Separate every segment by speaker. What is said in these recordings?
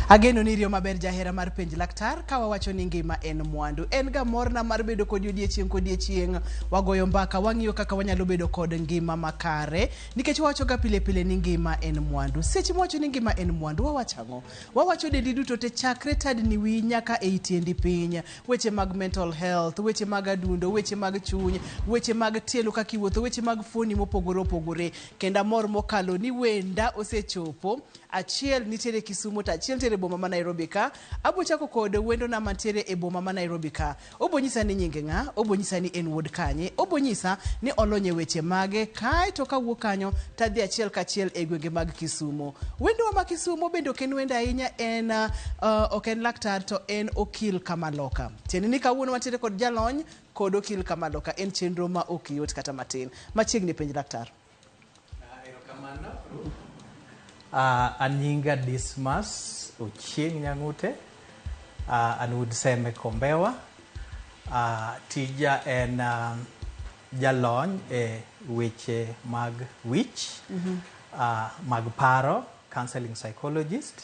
Speaker 1: Ageno ni iriyo maber jahera mar penj laktar ka wawacho ni ngima en mwandu. En ga morna mar bedo kodi odiechieng' kodiechieng'. Wagoyo mbaka, wang'iyo kaka wanyalo bedo kod ngima makare nikech wawacho ga pile pile ni ngima en mwandu. Seche mwawacho ni ngima en mwandu, wawacho ang'o? Wawacho dendi duto te chakre tadni wiyi nyaka ei tiendi piny. Weche mag mental health, weche mag adundo, weche mag chuny, weche mag tielo kaka iwuotho, weche mag fuoni mopogore opogore. Kendo amor mokalo ni wenda osechopo. Achiel nitiere Kisumu to achiel nitiere e boma ma Nairobi ka. Abo chako kod wendona mantiere e boma ma Nairobi ka. Obo nyisa ni nyinge ng'a, obo nyisa ni en wuod kanye, obo nyisa ni olony e weche mage, kae to kawuok kanyo to adhi achiel kachiel e gwenge mag Kisumu. Wendowa ma Kisumu bende ok en wendo ahinya, en ok en laktar to en okil kamaloka. Tiende ni kawuono wantiere kod jalony kod okil kamaloka. En chenro ma ok yot kata matin. Machiegni penj laktar.
Speaker 2: Erokamano. An nyinga Dismas Ochieng' Nyang'ute. An wuod Seme Kombewa. Tija en jalony e weche mag wich, mag paro, counseling psychologist.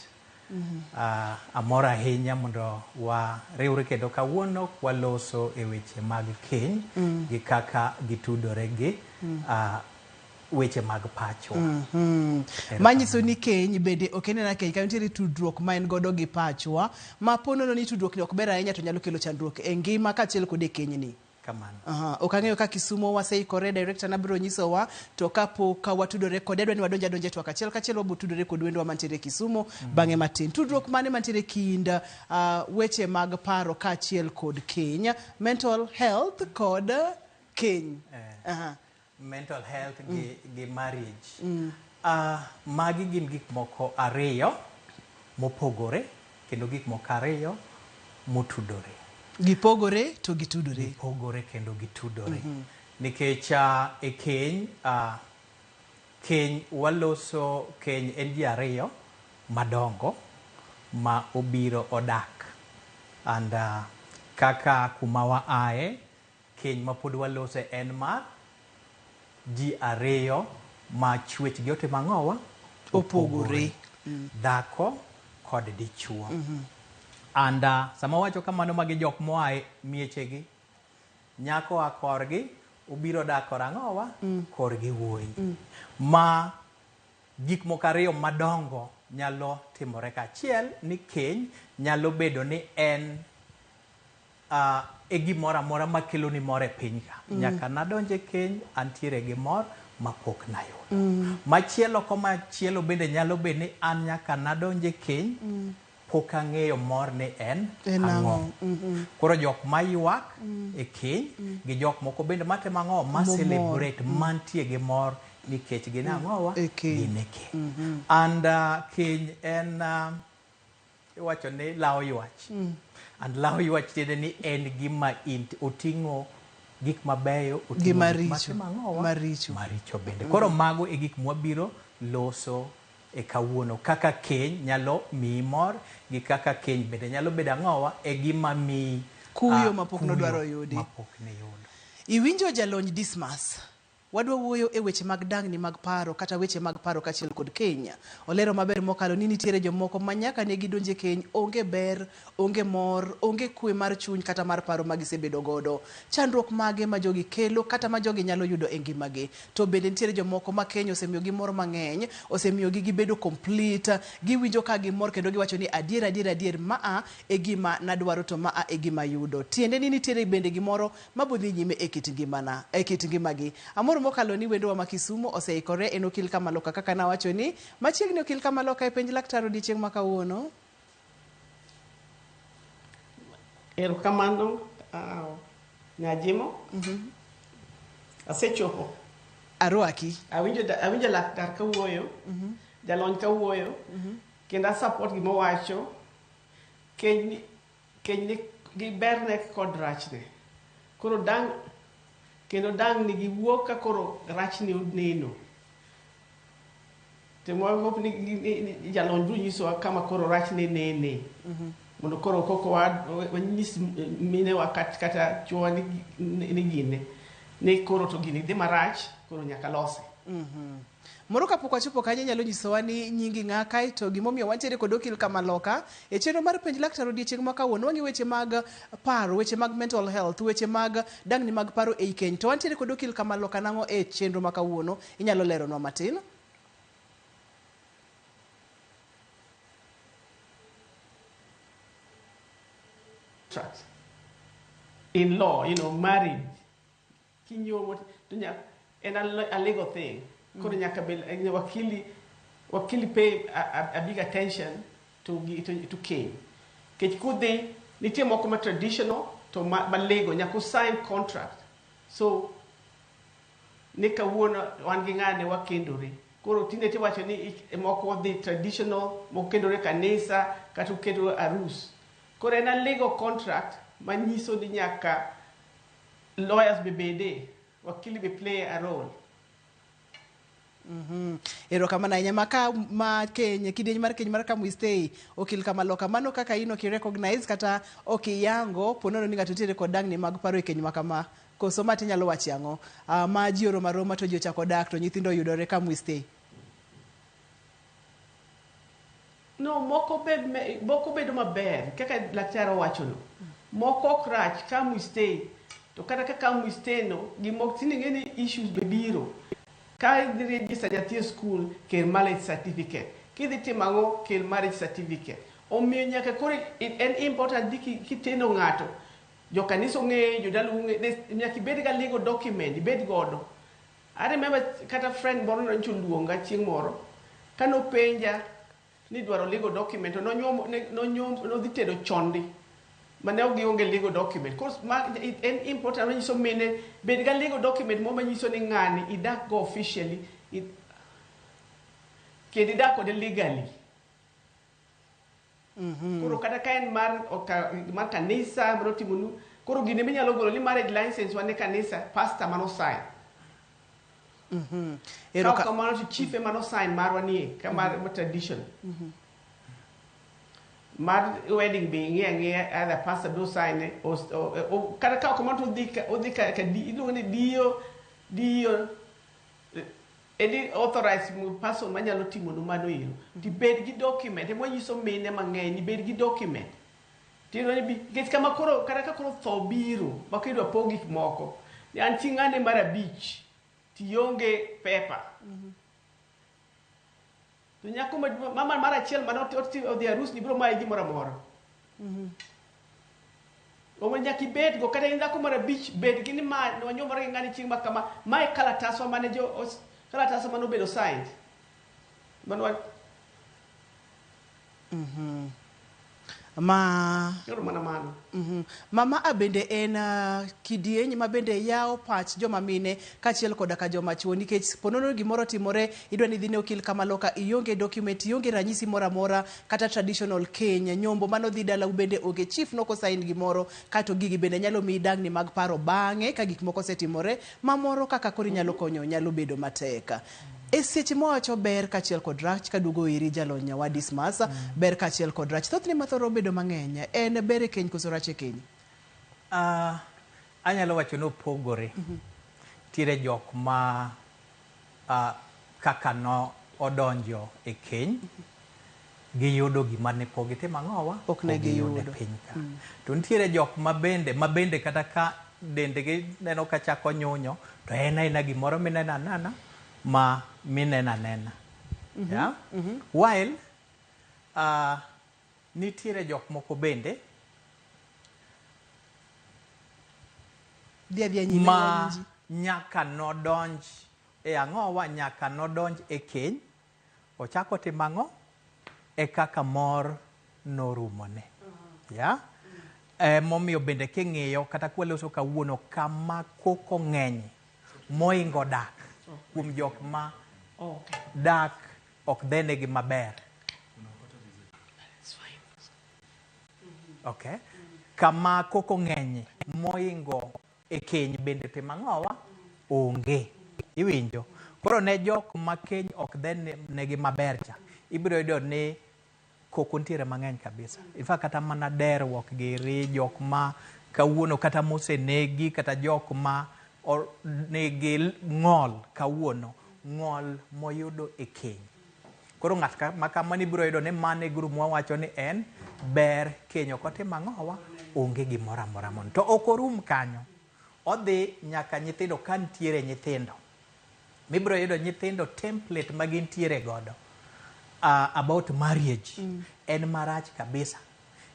Speaker 2: Amor ahinya mondo wariwre kendo kawuono kwaloso e weche mag keny gi kaka gitudore gi weche mag pachwa.
Speaker 1: Manyiso ni keny bende ok en ena keny, ka nitiere tudruok ma en godo gi pachwa, ma po nono ni tudruok ni ok ber ahinya to nyalo kelo chandruok e ngima kaachiel kod e kenyni.
Speaker 2: Kamano.
Speaker 1: Aha, ok ang'eyo ka Kisumo waseikore, director na biro nyisowa, to kapok watudore kode, adwa ni wadonj adonja e twak achiel kachiel, wabo tudore kod wendwa mantiere Kisumo bang'e matin. Tudruok mane mantiere kind weche mag paro kaachiel kod keny, mental health kod keny? Aha.
Speaker 2: Mental health gi marriage. Magi gin gik moko ariyo mopogore kendo gik moko ariyo motudore.
Speaker 1: Gipogore to gitudore.
Speaker 2: Gipogore kendo gitudore. Nikech e keny, keny waloso, keny en ji ariyo madongo ma obiro odak. And kaka kuma wa ae, keny ma pod walose en mar ji ariyo ma chwech gi otimo ang'owa?
Speaker 1: Opogore.
Speaker 2: Dhako kod dichuo. And sama wacho kamano, magi jok moa e miechegi. Nyako oa korgi, obiro dak kor ang'owa? Korgi wuoyi. Ma gik moko ariyo madongo nyalo timore kaachiel ni keny nyalo bedo ni en e gimoro amora makelo ni mor e piny ka. Nyaka nadonj e keny, antiere gi mor mapok nayudo. Machielo komachielo bende nyalo bedo ni an nyaka nadonj e keny, pok ang'eyo mor ni en ang'o. Koro jok maywak e keny gi jok moko bende matimo ang'o, ma celebrate, mantie gi mor nikech gin ang'owa?
Speaker 1: E keny.
Speaker 2: Gin e keny. And keny en iwacho ni lawo ywach. And lawo ywach tiende ni en gima oting'o gik mabeyo, oting'o
Speaker 1: Gi
Speaker 2: gik
Speaker 1: maricho.
Speaker 2: matimo ang'owa?
Speaker 1: Maricho.
Speaker 2: Maricho bende. Koro mago e gik mwabiro loso e kawuono, kaka keny nyalo miyi mor gi kaka keny bende nyalo bedo ang'owa e gima miyi
Speaker 1: kuyo mapok
Speaker 2: kuyo
Speaker 1: nodwaro yudi.
Speaker 2: Mapok niyudo.
Speaker 1: Iwinjo jalony Dismas. Wadwa wuoyo e weche mag dangni mag paro kata weche mag paro kaachiel kod keny. Olero maber mokalo ni nitiere jomoko ma nyaka ne gidonje keny onge ber, onge mor, onge kwe mar chuny kata mar paro ma gisebedo godo. Chandruok mage ma jogi kelo kata ma jogi nyalo yudo e ngimagi. To bende nitiere jomoko ma keny osemiyogi mor mang'eny, osemiyogi gibedo complete, giwinjo ka gimor kendo giwacho ni adier adier adier maa e gima nadwaro to maa e gima ayudo. Tiende ni nitiere bende gimoro mabodhi nyime e kit ngimana, e kit ngimagi. Amor mokalo ni wendowa ma Kisumu oseikore, en okil Kamaloka kaka nawacho ni machiegni okil Kamaloka e penj laktar odiechieng' ma kawuono.
Speaker 3: Erokamano Nyajimo. Asechopo.
Speaker 1: Arwaki.
Speaker 3: Awinjo laktar kawuoyo, jalony kawuoyo, kendo a support gima owacho. Keny ni gi berne kod rachne. Koro dang' kendo dang' ni giwuok ka koro rachne oneno. To hope ni jalony biro nyisowa kama koro rachne nene. Mondo koro koko wanyis minewa kata chuowa ni gine. Ni koro to gini dhi marach, koro nyaka lose.
Speaker 1: Moro kapok wachopo kanyo inyalo nyisowa ni nyingi ng'a kae to gimomiyo wantiere kod okil Kamaloka e chenro mar penj laktar odiechieng' ma kawuono wang'iyo weche mag paro, weche mag mental health, weche mag dangni mag paro ei keny. To wantiere kod okil Kamaloka nang'o e chenro ma kawuono? Inyalo leronwa matin?
Speaker 3: Contract in law, marriage. Kinyuomo to en a legal thing. Koro nyaka bed wakili pay a big attention to keny. Nikech kudhi nitie moko ma traditional to ma legal nyaka sign contract. So ni kawuono wan gi ng'ane wakendore. Koro tinde tiwacho ni moko dhi traditional, moko kendore kanisa kata kendore arus. Koro en a legal contract manyiso ni nyaka lawyers be bede, wakili be play a role.
Speaker 1: Erokamano ahinya maka ma keny kidieny mar keny mar Come We Stay okil Kamaloka mano kaka in ok i-recognize kata ok iyango ponono ni ng'ato nitiere kod dangni mag paro e keny ma kama koso ma tinyalo wacho ang'o ma ji oromo aroma to ji ochako dak to nyithindo oyudore Come We Stay.
Speaker 3: No, moko bedo maber kaka laktar owachono. Moko ok rach Come We Stay. To kata ka Come We Stay no, gimoko tinde ing'e ni issues be biro. Ka idhi register nyathi e school, kel marriage certificate. Kidhi timo ang'o, kel marriage certificate. Omiyo nyaka koro en important ni kitendo ng'ato, jokanisa ong'eyo, jodala ong'eyo, nyaka ibed ga legal document, ibed godo. I remember kata friend moro nyocha oluonga chieng' moro, kanopenja ni dwaro legal document, to nodhi tedo chon ndi. Mane ok gionge legal document. Koro en important manyiso mine bed ga legal document moro manyiso ni ng'ani idak go officially kendo idak kode legally. Koro kata ka en mar kanisa mano timonu, koro gine minyalo golo ni marriage license wan e kanisa, pastor mano sign. Ka kamano to chief ema no sign marwa nie, ka mar tradition. Mar wedding be ing'e ang'eya either pastor do sign o kata ka kamano to odhi ka iluongo ni dio any authorized person manyalo timonu mano ero. Tibed gi document, ema nyiso mine mang'eny ni bed gi document. Tiyudo ni nikech kama koro kata ka koro tho biro ma kidwa pog gik moko, an chi ng'ane mar abich tionge paper. To nyako mama mar achiel mane odhi arus ni biro mayi gimoro amora. Omiyo nyaka ibed go kata in dhako mar abich bed gi ni ma wanyuomore gi ng'ani chieng' ma kama mae kalataswa mane jo kalataswa mane obedo signed. Mano
Speaker 1: Ma
Speaker 3: Koro mana mano.
Speaker 1: Mama a bende en kidieny ma bende yawo pach joma mine kaachiel koda ka joma chuo nikech ponono gimoro timore idwa ni idhi ne okil Kamaloka ionge document ionge ranyisi moro amora kata traditional keny nyombo manodhi dalau bende onge chief noko sign gimoro kato gigi bende nyalo miyi dangni mag paro bang'e ka gik moko osetimore mamoro kaka koro inyalo konyo nyalo bedo matek. E seche mawacho ber kaachiel kod rach kaduogo iri jalony wa Dismas ber kaachiel kod rach thothne mathoro bedo mang'eny en ber e keny koso rach e keny?
Speaker 2: Anyalo wacho ni opogore. Nitiere jok ma kaka no odonjo e keny giyudo gima ne pok gitimo ang'owa
Speaker 1: Pok ne
Speaker 2: giyudo e
Speaker 1: giyudo.
Speaker 2: piny ka. To nitiere jok mabende kata ka dendgi neno ka chako nyunyo to en aena gimoro mineno anena ma mineno anena. Yeah? While nitiere jok moko bende
Speaker 1: Dhi adhiya nyime
Speaker 2: ma
Speaker 1: winji.
Speaker 2: nyaka nodonj e ang'owa nyaka nodonj e keny ochako timo ang'o e kaka mor norumone. Yeah? Momiyo bende king'iyo kata kwaloso kawuono kama koko ng'eny moingo dak kuom jok ma dak ok dhenegi maber. Okay. Kama koko ng'eny moingo e keny bende timo ang'owa onge. Iwinjo. Koro ne jok ma keny ok dhenegi maber cha, ibiro yudo ni koko nitiere mang'eny kabisa. In fact kata mana derruok giri, jok ma kawuono kata mosenegi, kata jok ma nigi ng'ol kawuono, Ng'ol moyudo e keny. Koro ng'at ka, ma kamano ibiro yudo ni mano e group mwawacho ni en ber keny ok otim ang'owa, onge gimoro amora mondo. To ok orum kanyo. Odhi nyaka nyithindo ka nitiere nyithindo. Mibiro yudo nyithindo template ma gintiere godo about marriage en marach kabisa.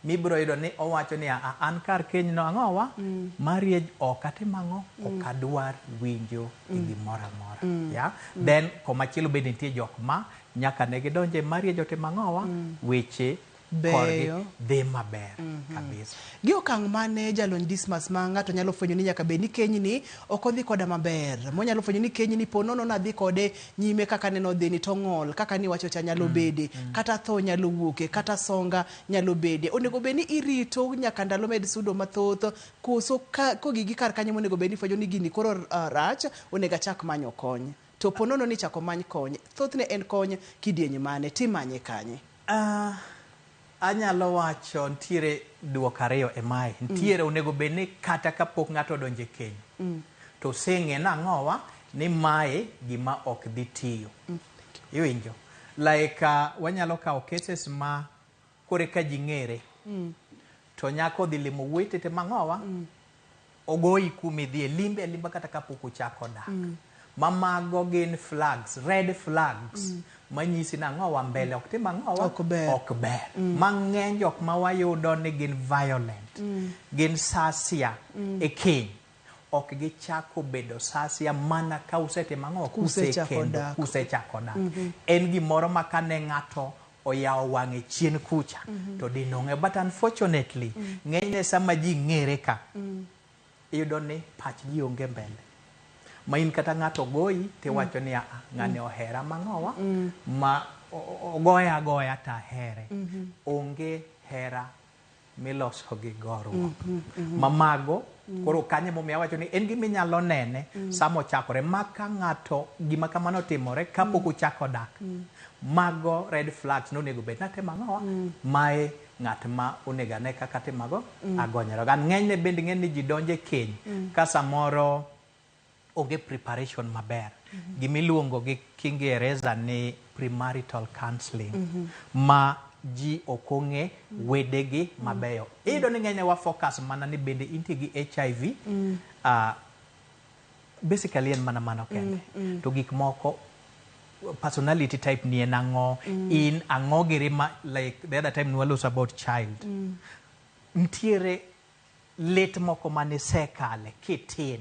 Speaker 2: Mibiro yudo ni owacho ni a an kar keny no ang'owa marriage ok atim ang'o ok adwar winjo e gimoro amora. Yeah? Then komachielo bende nitie jok ma nyaka ne gidonje marriage otim ang'owa weche korgi
Speaker 1: Beyo.
Speaker 2: dhi maber kabisa.
Speaker 1: Gi okang' mane jalony Dismas ma ng'ato nyalo fwenyo ni nyaka bed ni kenyni ok odhi koda maber. Monyalo fwenyo ni kenyni po nono nadhi kode nyime kaka neno dhi ni to ng'ol kaka niwacho cha nyalo bede kata tho nyalo wuoke kata songa nyalo bede. Onego bed ni irito nyaka ndalo med sudo mathoth koso ka kogigi kar kanyo monego bed ni ifwenyo ni gini koro rach onego achak manyo kony. To po nono ni ichako many kony, thothne en kony kidieny mane timanye kanye?
Speaker 2: Anyalo wacho nitiere duoko ariyo e mae. Nitiere onego bed ni kata kapok ng'ato odonjo e keny to oseng'e nang'owa ni mae gima ok dhi tiyo. Iwinjo? Like wanyalo kawo cases ma kore ka ji ng'ere to nyako odhi limo wuoyi tete mang'owa ogoyi kumidhiye limbe alimba kata kapok uchako dak. Ma mago gin flags, red flags manyisi nang'owa mbele ok tim ang'owa
Speaker 1: Ok ber.
Speaker 2: ok ber. Mang'eny jok ma wayudo ni gin violent, gin sasia e keny. Ok gichako bedo sasia mana ka usetimo ang'o
Speaker 1: Kusechako
Speaker 2: kusekendo,
Speaker 1: dak.
Speaker 2: kusechako dak. En gimoro ma kane ng'ato oyawo wang'e chien kucha to dinong'e. But unfortunately, ng'enyne sama ji ng'ere ka, iyudo ni pach ji onge mbele. Ma in kata ng'ato goyi tiwacho ni aa ng'ani ohera mang'owa ma ogoya agoya to ahere. Onge hera miloso gi goruok. Ma mago koro kanyo emomiyo awacho ni en gima inyalo nene sama ochakore ma ka ng'ato gima kamano otimore kapok uchako dak. Mago red flags nonego bed natimo ang'owa mae ng'at ma onego ane kaka timo agonyora. An ng'enyne bende ing'e ni ji donjo e keny ka samoro onge preparation maber. Gimiluongo gi Kiingereza ni premarital counseling ma ji ok ong'e wedegi mabeyo. Iyudo ni ng'enyne wa focus mana ni bende intie gi HIV basically en mana mano kende. To gik moko personality type ni en ang'o, in ang'o giri ma like the other time nwaloso about child. Nitiere lit moko manisekale kitin.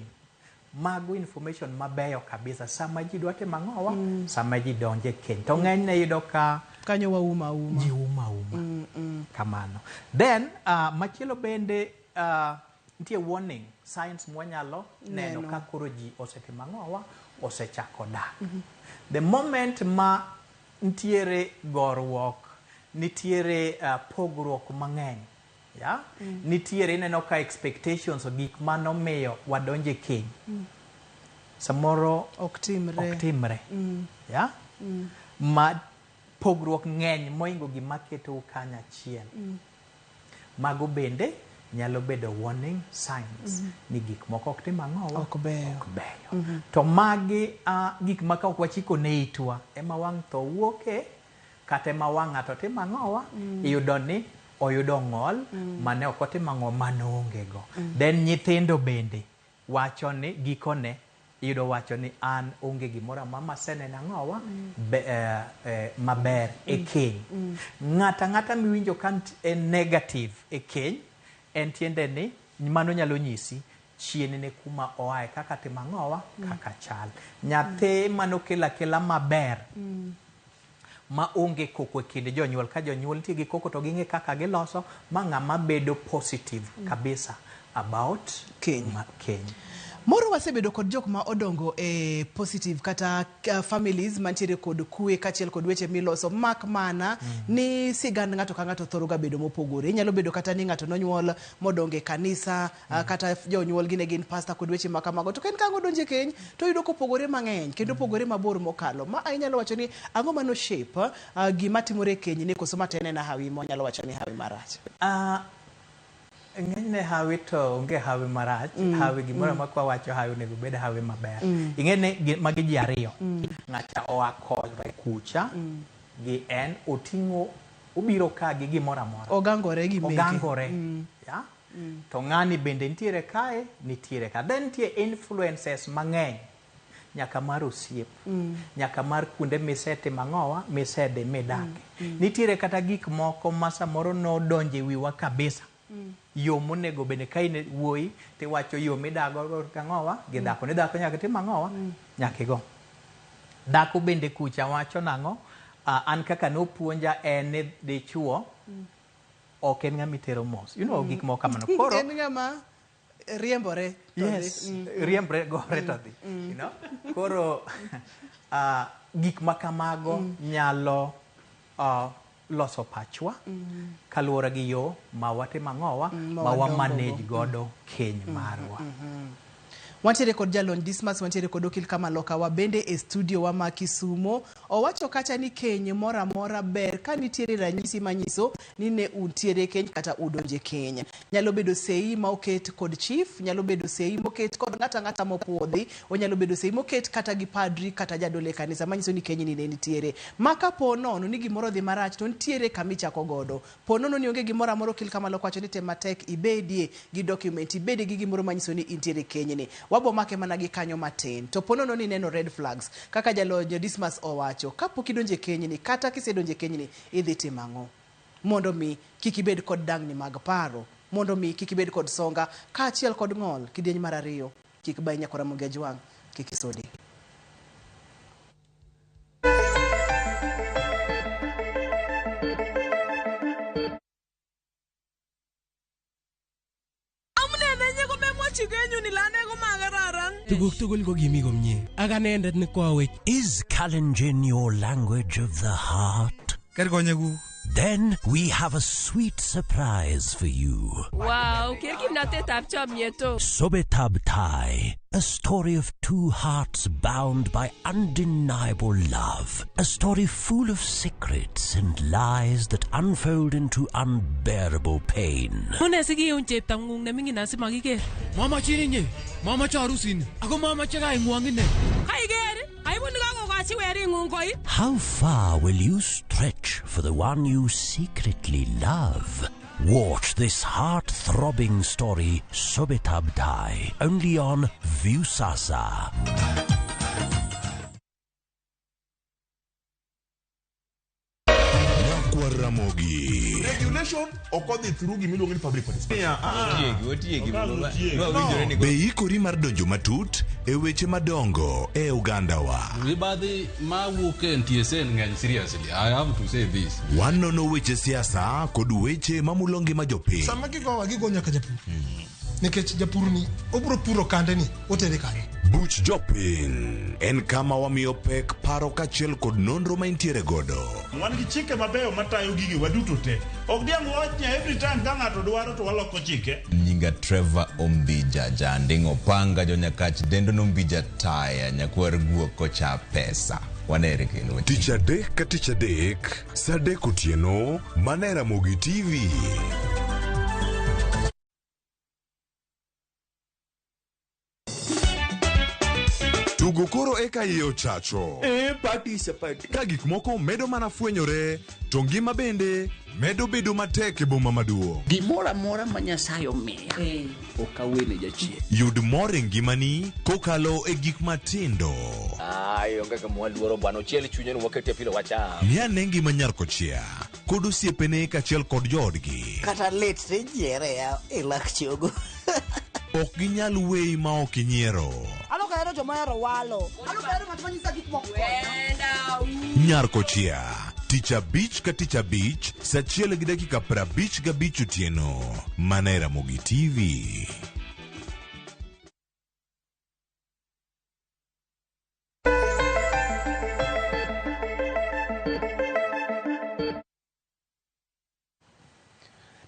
Speaker 2: Mago information mabeyo kabisa sama ji dwa timo ang'owa sama ji donjo e keny. To ng'enyne iyudo ka
Speaker 1: Kanyo wauma auma.
Speaker 2: ji uma uma kamano. Then machielo bende nitie warning signs mwanyalo neno
Speaker 1: Neno.
Speaker 2: ka koro ji osetimo ang'owa osechako dak. The moment ma nitiere goruok, nitiere pogruok mang'eny, yeah? Nitiere ineno ka expectations gik manomiyo wadonjo e keny samoro
Speaker 1: Ok timre.
Speaker 2: ok timre. Yeah? Ma pogruok ng'eny moingo gima ketou kanyachiel. Mago bende nyalo bedo warning signs ni gik moko ok tim ang'owa
Speaker 1: Ok beyo.
Speaker 2: ok beyo. To magi gik ma ka ok wachiko ne itwa ema wang' tho wuoke kata ema wang' ng'ato timo ang'owa iyudo ni oyudo ng'ol mane ok otimo ang'o mane oonge go. Then nyithindo bende wacho ni gikone iyudo wacho ni an onge gimoro amora maseneno ang'owa maber e keny. Ng'ato ang'ata miwinjo ka en negative e keny en tiende ni mano nyalo nyisi chien ne kuma oae kaka timo ang'owa kaka chal. Nyathi manokelo akela maber ma onge koko e kind jonyuol ka jonyuol nitie gi koko to ging'e kaka giloso ma ng'ama bedo positive kabisa about
Speaker 1: Keny.
Speaker 2: Keny.
Speaker 1: Moro wasebedo kod jok ma odongo e positive kata families mantiere kod kwe kaachiel kod weche miloso mak mana ni sigand ng'ato ka ng'ato thoro ga bedo mopogore. Inyalo bedo kata ni ng'ato nonyuol modongo e kanisa kata jonyuol gi ne gin pastor kod weche ma kamago. To ka en kang' odonjo e keny to oyudo kopogore mang'eny kendo opogore mabor mokalo. Ma inyalo wacho ni ang'o mano shape gima timore e keny ni koso ma to en ena hawi monyalo wacho ni hawi marach.
Speaker 2: Ng'enyne hawi to onge hawi marach. Hawi gimoro amora kwa wacho hawi onego bed hawi maber. Ing'e ni magi ji ariyo. Ng'acha oa kore kucha gi en oting'o obiro ka gi gimoro amora.
Speaker 1: Ogangore gi meke.
Speaker 2: Ogangore. Yeah? To ng'ani bende nitiere kae, nitiere ka. Then nitie influences mang'eny. Nyaka mar osiep. Nyaka mar kuonde misetimo ang'owa, misedhi midake. Nitiere kata gik moko ma samoro nodonjo e wiwa kabisa. Yo monego bende ka in wuoyi tiwacho yo midago gang'owa gi dhako ni dhako nyaka tim ang'owa nyaka igo. Dhako bende kucha wacho nang'o? An kaka nopuonja en ni dichuo ok en ng'ama itero mos. Gik moko kamano. Koro
Speaker 1: en ng'ama riembore to dhi.
Speaker 2: Yes, riembre gore to dhi. Koro gik ma kamago nyalo loso pachwa kaluwore gi yo ma watimo ang'owa
Speaker 1: ma
Speaker 2: ma wa
Speaker 1: wadongo
Speaker 2: manage
Speaker 1: go.
Speaker 2: Godo keny marwa.
Speaker 1: Wantiere kod jalony Dismas, wantiere kod okil Kamaloka wa bende e studio wa ma Kisumo. Owacho kacha ni keny moro amora ber ka nitiere ranyisi manyiso ni ne untiere keny kata udonje keny. Nyalo bedo sei ma oket kod chief, nyalo bedo sei moket kod ng'ato ang'ata mopuodhi, onyalo bedo sei moket kata gi padri kata jadolo e kanisa manyiso ni keny ni ne nitiere. Ma kapo nono ni gimoro dhi marach to nitiere kama ichako godo. Po nono ni onge gimoro amora okil Kamaloka wacho ni tem matek ibedie gi document, ibedie gi gimoro manyiso ni intiere keny ni. Wabo make mana gi kanyo matin. To po nono ni ineno red flags kaka jalony Dismas owacho, kapok idonje kenyni kata kisedonje kenyni idhi timo ang'o? Mondo mi kik ibed kod dangni mag paro, mondo mi kik ibed kod songa kaachiel kod ng'ol. Kidieny mar ariyo, kik bayi nyakora Ramogi Ajwang', kik isodi.
Speaker 4: Amune nenye komemwochi kenyun ile ane komakararan.
Speaker 5: Tuguk tugul ko kimi komie ak anendet ne kwawech.
Speaker 6: Is Kalenjin your language of the heart?
Speaker 7: Ker konyekuk.
Speaker 6: Then we have a sweet surprise for you.
Speaker 4: Wow, ker kimnatetab chomyet o.
Speaker 6: Sobetab Tai, a story of two hearts bound by undeniable love. A story full of secrets and lies that unfold into unbearable pain.
Speaker 4: Mune sikiun cheptang'ung neming'in asimakiker.
Speaker 5: Mamachin inye, mamache arusini, ako mamache kaing'wong ine.
Speaker 4: Kaiker, aibu nekakokochi wering'ung koi.
Speaker 6: How far will you stretch for the one you secretly love? Watch this heart-throbbing story, Sobetab Tai, only on Viusasa.
Speaker 8: Nyakwar Ramogi.
Speaker 9: Regulation ok odhi through gimiluongo ni public participation.
Speaker 8: Be ikori mar donjo matut e weche madongo e ogandawa.
Speaker 10: Mibadhi mawuok e NTSA ng'eny seriously. I have to say this.
Speaker 8: Wanono weche siasa kod weche mamulo ngima jopiny.
Speaker 7: Sama gigowa gigo nyaka japur. Nikech japur ni obiro puro kande ni otere kanye.
Speaker 8: Buch jopiny en kama wamiyo pek paro kaachiel kod nonro ma intiere godo.
Speaker 9: Wan gi chike mabeyo matayo gigi waduto te. Ok diang' wach ni every time ka ng'ato dwaro to waloko chike.
Speaker 11: Nyinga Trevor Ombija Janding Opanga jonyakach dendo nombija taya nyakwar guok kocha pesa. Wanere kendo.
Speaker 8: Tich adek ka tich adek, saa adek otieno, mana e Ramogi TV. Tugo koro eka iye ochacho.
Speaker 9: Eh, party is a party.
Speaker 8: Ka gik moko medo mana fwenyore, to ngima bende medo bedo matek e boma maduong'.
Speaker 12: Gimoro amora ma Nyasaye omiya ok awene jachien.
Speaker 8: Yud mor e ngimani kokalo e gik matindo.
Speaker 13: Ai, onge kama waluoro bwana, ochiel chunye ni wakete pilo wacham.
Speaker 8: Ng'i ane ngima nyar kochia kod osiepene kaachiel kod joodgi.
Speaker 14: Kata lit tinyiere ya e lak chogo.
Speaker 8: Ok ginyal weyi ma ok inyiero.
Speaker 14: An ok ahero joma ohero walo. An ok ahero ng'at ma nyisa gik moko.
Speaker 8: Nyar kochia tich abich ka tich abich saa achiel gi dakika 55 otieno mana e Ramogi TV.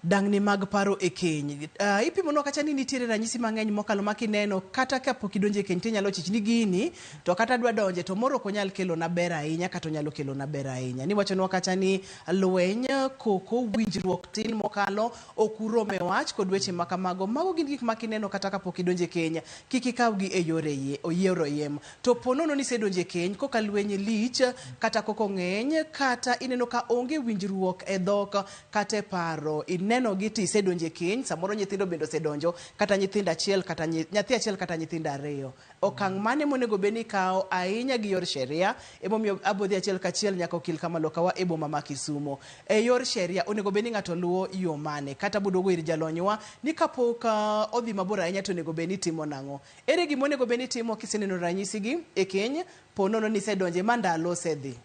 Speaker 1: Dang'ni mag paro e keny. Ipimonwa kacha ni nitiere ranyisi mang'eny mokalo ma kineno kata kapok idonjo e keny tinyalo chich ni gini to kata adwa donje to moro ok onyal kelona ber ahinya kata onyalo kelona ber ahinya. Niwachonwa kacha ni lweny, koko, winjruok tin mokalo, ok urom e wach kod weche ma kamago. Mago gin gik ma kineno kata kapok idonjo e keny kik ikawgi e yor yor oyiem. To po nono ni isedonjo e keny koka lweny lich kata koko ng'eny kata ineno ka onge winjruok e dhok kata e paro inenogi to isedonjo e keny, samoro nyithindo bende osedonjo, kata nyithindo achiel kata nyathi achiel kata nyithindo ariyo. Okang' mane monego bed ni ikawo ahinya gi yor sheria? Emomiyo abodhi achiel kachiel nyaka okil kamalokawa e boma ma Kisumo. E yor sheria onego bed ni ng'ato luwo yo mane? Kata boduogo ir jalonywa ni kapok odhi mabor ahinya to onego bed ni itimo nang'o? Ere gima onego bed ni itimo kiseneno ranyisigi e keny po nono ni isedonje ma ndalo osedhi?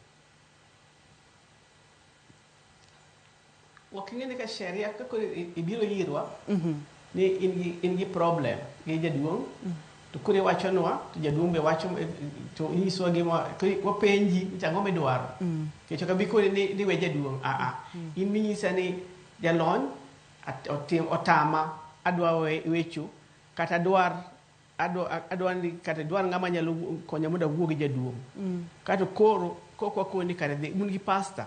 Speaker 3: Ok ing'e ni ka sheria ka koro ibiro irwa ni in gi in gi problem gi jaduong' to koro iwachonwa to jaduong' be wacho to inyisowa gima koro wapenji ni to ang'o midwaro. Nikech ok abi koni ni, ni we jaduong' a a. In minyisa ni jalony otim, otama adwa wecho kata adwar adwa adwa ni kata idwar ng'ama nyalo konya mondo awuo gi jaduong'. Kato koro kok wakoni kare dhi un gi pastor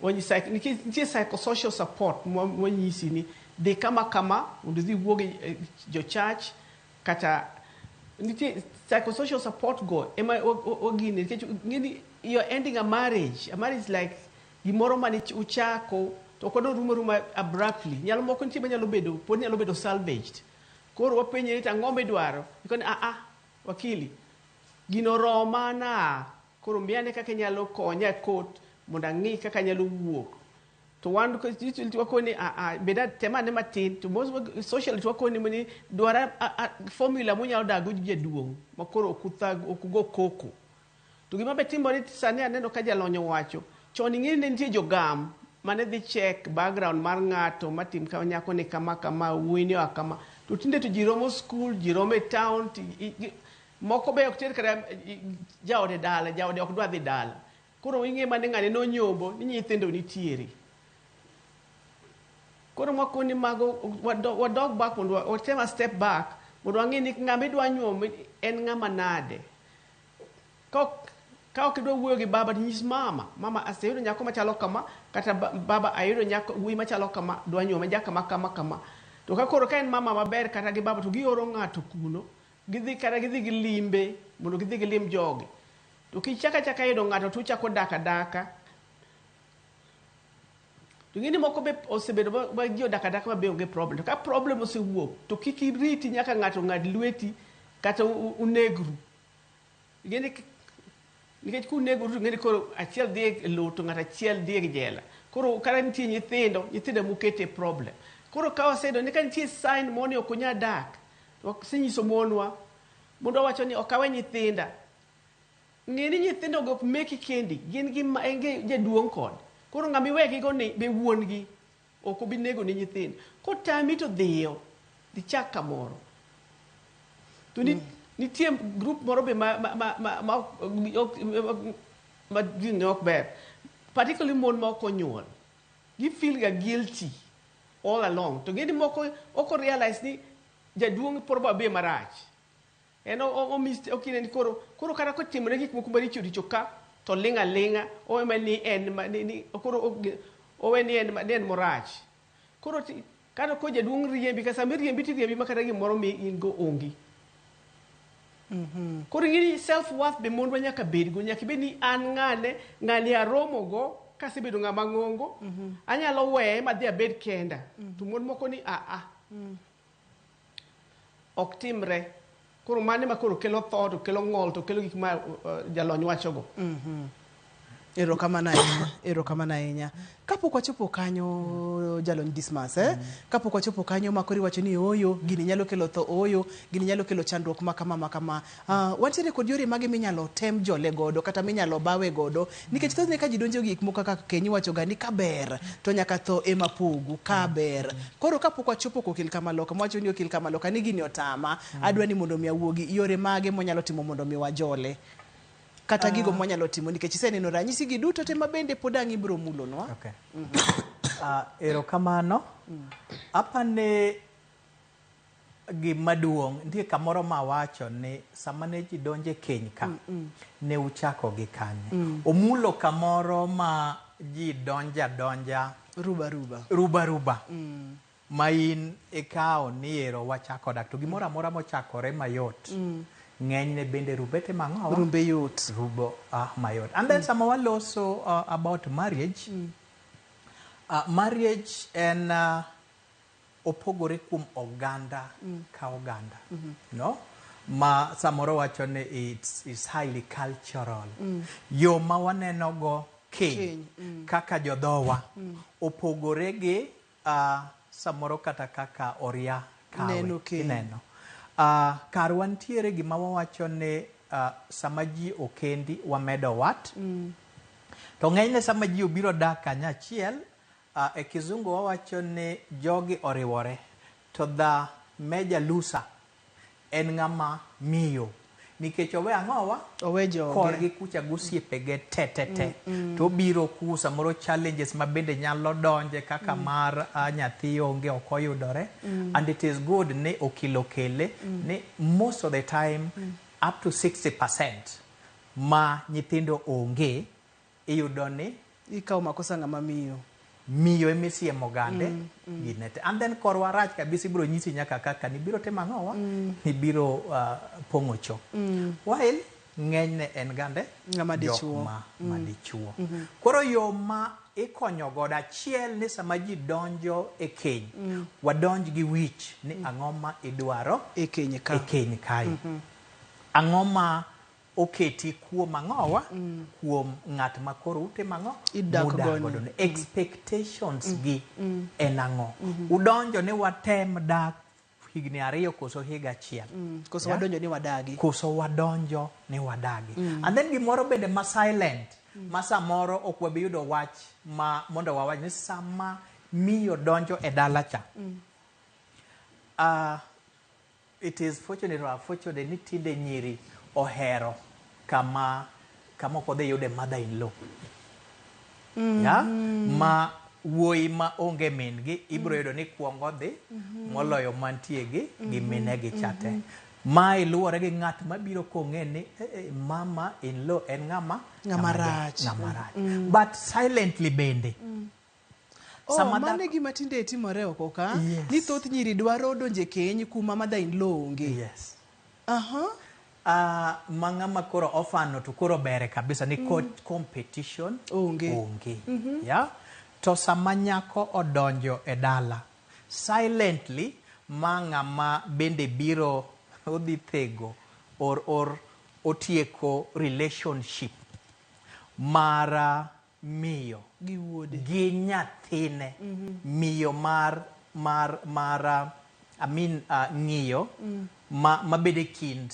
Speaker 3: Wanyisi nikech nitie psychosocial support mwanyisi ni dhi kama kama mondo idhi iwuo gi eh, jo church kata nitie psychosocial support go ema wagine nikech ng'eni you're ending a marriage. A marriage is like gimoro mane uchako to ok odwa rumo aruma abruptly. Nyalo moko nitie manyalo bedo pod nyalo bedo salvaged. Koro wapenje ni to ang'o midwaro? Ikoni a a wakili gino roma na koro miya kaka inyalo konya e court mondo ang'i kaka anyalo wuok. To wan usually wakoni a a bed tem ane matin to most social to wakoni ni dwar formula munyalo dak go gi jaduong' ma koro ok uthag ok ugo koko. To gima be timore sani aneno ka jalony owacho chon ing'e ni ne nitie jogam mane dhi check background mar ng'ato matim ka nyako ni kama kama wuoyi ni oa kama to tinde to ji romo school ji romo e town ti, i, i, moko be ok ter kata jaode dala jaode ok dwa dhi dala koro ing'e mana ni ng'ani nonyombo ni nyithindo nitiere koro mwakoni mago wadog, wadog back mondo watem a step back mondo wang'e ni ng'ama idwa nyuomo en ng'ama nade ka ok idwa wuoyo gi baba to nyis mama mama aseyudo nyako machalo kama kata baba ayudo nyako wuoyi machalo kama dwa nyuome ja kama kama kama to ka koro ka en mama maber kata gi baba to gioro ng'ato kuno gidhi kata gidhi gilimbe mondo gidhi gilim jogi to kichaka achaka yudo ng'ato to uchako dak adaka to ing'e ni moko be osebedo ma ji odak adaka ma be onge problem to ka problem osewuok to kik iriti nyaka ng'ato ng'ad lweti kata unegru ing'e ni nikech kunegoru to ing'e ni koro achiel dhi e lowo to ng'ato achiel dhi e jela koro kata nitie nyithindo nyithindo emukete problem koro ka waseyudo ni ka nitie sign moro ni ok unyal dak to wasenyiso monwa mondo wawacho ni ok awe nyithinda ng'e ni nyithindo go ok meki kendi gin gi en gi jaduong' kod koro ng'ama iwegigo ni be wuon gi ok obi nego ni nyithindo kotami to dhiyo dhi chak kamoro to ni, nitie group moro be ma ma ma ma ma ok ma gini ok ber particularly mon ma ok onyuol gi feel ga guilty all along to ng'e ni moko ok o realize ni jaduong' probably marach en okine ni koro koro kata kotimore gik moko maricho richo ka to ling' aling'a owe ma ni en ma ni, ni koro owe ni en ni en morach koro kata ko jaduong' riembi ka sama iriembi tiriembi ma kata gimoro mi in go onge koro ing'e ni self worth be mondwa nyaka bedgo nyaka ibed ni an ng'ane ng'ani aromo go kasebedo ng'ama ng'ongo anyalo weye madhi abed kenda to mon moko ni a a ok timre koro mano ema koro kelo tho to kelo ng'ol to kelo gik ma jalony wachogo
Speaker 1: Erokamano ahinya, erokamano ahinya. Kapok wachopo kanyo jalony Dismas, eh? Kapok wachopo kanyo ma koro iwacho ni ooyo, gini nyalo kelo tho, ooyo, gini nyalo kelo chandruok ma kama ma kama. Wantiere kod yore mage minyalo tem jole godo kata minyalo bawe godo nikech thothne ka ji donjo e gik moko kaka keny iwacho ga ni ka ber to nyaka tho ema pogu ka ber. Koro kapok wachopo kokil kamaloka mwacho ni okil kamaloka ni gini otama, adwa ni mondo mi awuogi, yore mage mwanyalo timo mondo mi wajole? Kata gigo mwanyalo timo nikech iseneno ranyisi gi duto te ma bende pod ang' ibiro mulonwa.
Speaker 2: Okay. Erokamano. Apani gima duong' nitie kamoro ma wacho ni sama ne ji donjo e keny ka ne uchako gi kanye. Omulo kamoro ma ji donja donja
Speaker 1: ruba ruba
Speaker 2: ruba ruba ma in ikawo ni ero wachako dak to gimoro amora mochakore mayot ng'enyne bende rubete mang'owa
Speaker 1: Rumbe yot.
Speaker 2: Rubo mayot. And then sama waloso about marriage, marriage en opogore kuom oganda ka oganda, no? Ma samoro wacho ni it's highly cultural. Yo ma waneno go keny
Speaker 1: Keny,
Speaker 2: kaka jodhowa opogore gi samoro kata kaka oria kawe
Speaker 1: Neno keny.
Speaker 2: Ineno. Karwa nitiere gima wawacho ni sama ji okendi wamedo wat. To ng'enyne sama ji obiro dak kanyachiel, e kizungu wawacho ni jogi oriwore. To the major loser en ng'ama miyo. Nikech owe ang'owa?
Speaker 1: Owe joge.
Speaker 2: Korgi kucha gosiepege te te te. To obiro ku samoro challenges ma bende nyalo donje kaka mar nyathi onge ok oyudore. And it is good ni okilo kele ni most of the time up to 60% ma nyithindo onge iyudo ni
Speaker 1: ikawo makosa ng'ama miyo.
Speaker 2: Miyo emisiemo gande ginete. And then korwa rach kabisa ibiro nyisi nyaka kaka nibiro timo ang'owa nibiro pong'o cho. While ng'enyne en gande
Speaker 1: Ng'ama
Speaker 2: jok
Speaker 1: dichuo.
Speaker 2: ma dichuo. Koro yo ma ikonyo godo achiel ni sama ji donjo e keny, wadonj gi wich ni ang'o ma idwaro
Speaker 1: e keny ka.
Speaker 2: E keny kae. Ang'o ma oketi kuom ang'owa kuom ng'at ma koro utimo ang'o
Speaker 1: Idak
Speaker 2: mudak
Speaker 1: godo.
Speaker 2: godo ni. Expectations gi en ang'o? Udonjo ni watem dak higni 2 koso higa 1.
Speaker 1: Koso
Speaker 2: Yeah?
Speaker 1: wadonjo ni wadagi.
Speaker 2: Koso wadonjo ni wadagi. And then gimoro bende ma silent, ma samoro ok wabi yudo wach ma mondo wawach ni sama miyo donjo e dala cha. It is fortunate or unfortunate ni tinde nyiri ohero kama ok odhi yude mother in law. Yeah? Ma wuoyi ma onge min gi ibiro yudo ni kuongo dhi moloyo mantie gi mine gi cha te. Mae luwore gi ng'at mabiro kong'e ni mama in law en ng'ama
Speaker 1: Ng'ama rach.
Speaker 2: Ng'ama rach. But silently bende.
Speaker 1: Oh,
Speaker 2: Sama
Speaker 1: mano
Speaker 2: dhako-
Speaker 1: e gima tinde timore oko ka.
Speaker 2: Yes.
Speaker 1: Ni thoth nyiri dwaro donje keny kuma mother in law onge.
Speaker 2: Yes.
Speaker 1: Aha.
Speaker 2: Ma ng'ama koro ofano to koro bere kabisa ni competition
Speaker 1: onge.
Speaker 2: Onge. Yeah? To sama nyako odonjo e dala, silently ma ng'ama bende biro odhi thego or otieko relationship mar miyo
Speaker 1: gi wuode
Speaker 2: gi nyathine. Miyo mar I mean, ng'iyo ma bede kind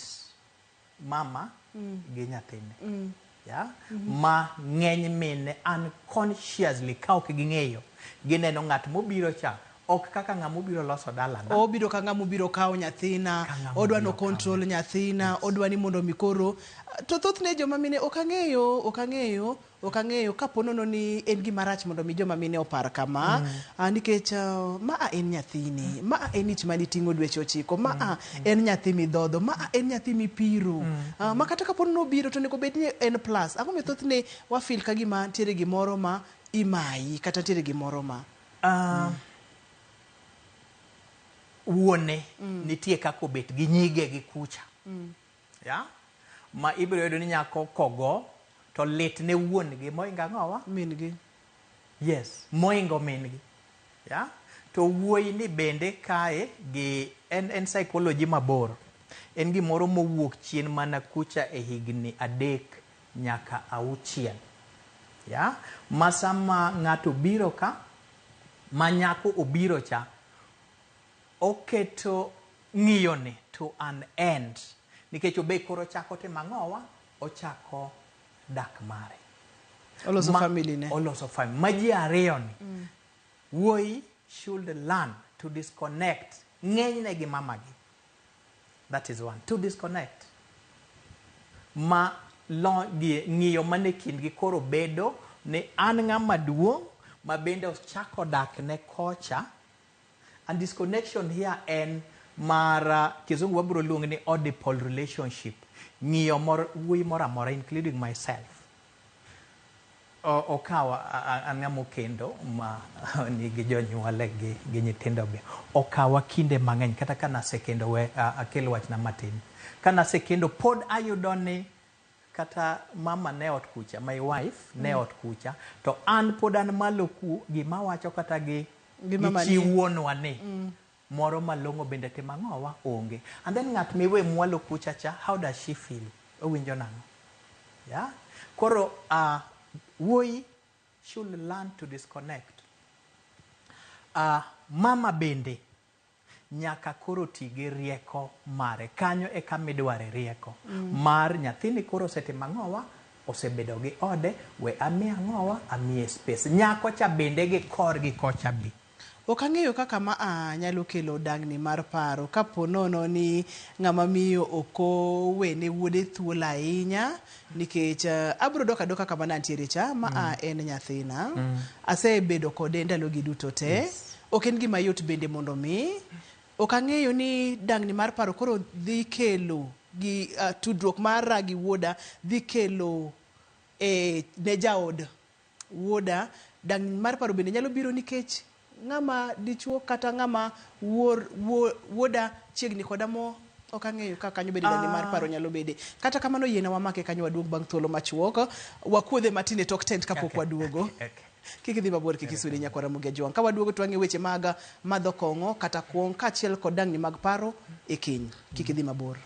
Speaker 2: mama gi nyathine. Yeah? Ma ng'eny mine unconsciously ka ok ging'eyo gineno ng'at mobiro cha ok kaka ng'ama obiro loso dalana.
Speaker 1: Obiro ka ng'ama obiro kawo nyathina, odwa no control nyathina, odwa ni mondo mi koro. To thothne joma mine ok ang'eyo kapo nono ni en gima rach mondo mi joma mine opar kama, nikech ma a en nyathini, ma a en ich maniting'o dweche 9, ma a en nyathi midhodho, ma a en nyathi mipiro. Ma kata kapo nono obiro to onego bed ni en plus. Ang'o momiyo thothne wafeel ka gima nitiere gimoro ma imayi kata nitiere gimoro ma
Speaker 2: Wuone nitie kaka obet gi nyige gi kucha. Yeah? Ma ibiro yudo ni nyako kogo to lit ne wuon gi moingo ang'owa?
Speaker 1: Min gi.
Speaker 2: Yes, moingo min gi. Yeah? To wuoyi ni bende kae gi en psychology mabor. En gimoro mowuok chien mana kucha e higni 3 nyaka 6. Yeah? Ma sama ng'ato biro ka, ma nyako obiro cha, oketo ng'iyone to an end. Nikech obe koro chako timo ang'owa? Ochako dak mare.
Speaker 1: Oloso family ne.
Speaker 2: Oloso family. Ma ji ariyo ni. Wuoyi should learn to disconnect. Ng'enyne gi mamagi. That is one. To disconnect. Ma ng'iyo mane kindgi koro bedo ni an ng'ama duong' ma bende ochako dak ne kocha. And disconnection here en mar kizungu wabiro luongo ni oedipal relationship. Ng'iyo mor wuoyi moro amora including myself. Okawa an ng'ama okendo ma nigi jonyuole gi nyithindo be. Okawa kinde mang'eny kata ka nasekendo we akel wachna matin. Ka nasekendo pod ayudo ni kata mama ne ot kucha, my wife ne ot kucha, to an pod an malo ku gima wacho kata gi
Speaker 1: Gi mama
Speaker 2: chi
Speaker 1: ni.
Speaker 2: wuonwa ni moro malong'o bende timo ang'owa onge. And then ng'at miwe mwalo kucha cha, how does she feel? Owinjo nang'o? Yeah? Koro wuoyi should learn to disconnect. Mama bende nyaka koro ti gi rieko mare. Kanyo e kama idware rieko. Mar nyathini koro osetimo ang'owa, osebedo gi ode, we amiye ang'owa, amiye space. Nyako cha bende gi korgi kocha be.
Speaker 1: Ok ang'eyo kaka ma a nyalo kelo dangni mar paro kapo nono ni ng'ama miyo ok owene wuode thuolo ahinya nikech abiro dok adoka kama nantiere cha ma a en nyathina. Asebedo kode ndalogi duto te. Ok en gima yot bende mondo mi. Ok ang'eyo ni dangni mar paro koro dhi kelo gi tudruok mara gi wuoda dhi kelo ne jaod wuoda. Dangni mar paro bende nyalo biro nikech ng'ama dichuo kata ng'ama wuoda chiegni koda mo ok ang'eyo ka kanyo bende dangni mar paro nyalo bede. Kata kamano yiena wamake kanyo waduog bang' thuolo machuok. Wakuodhe matin e tok tent kapok waduogo. Kik idhi mabor, kik isudi nyakwar Ramogi Ajwang'. Ka waduogo to wang'e weche mag madho kong'o kata kuong' kaachiel kod dangni mag paro e keny. Kik idhi mabor.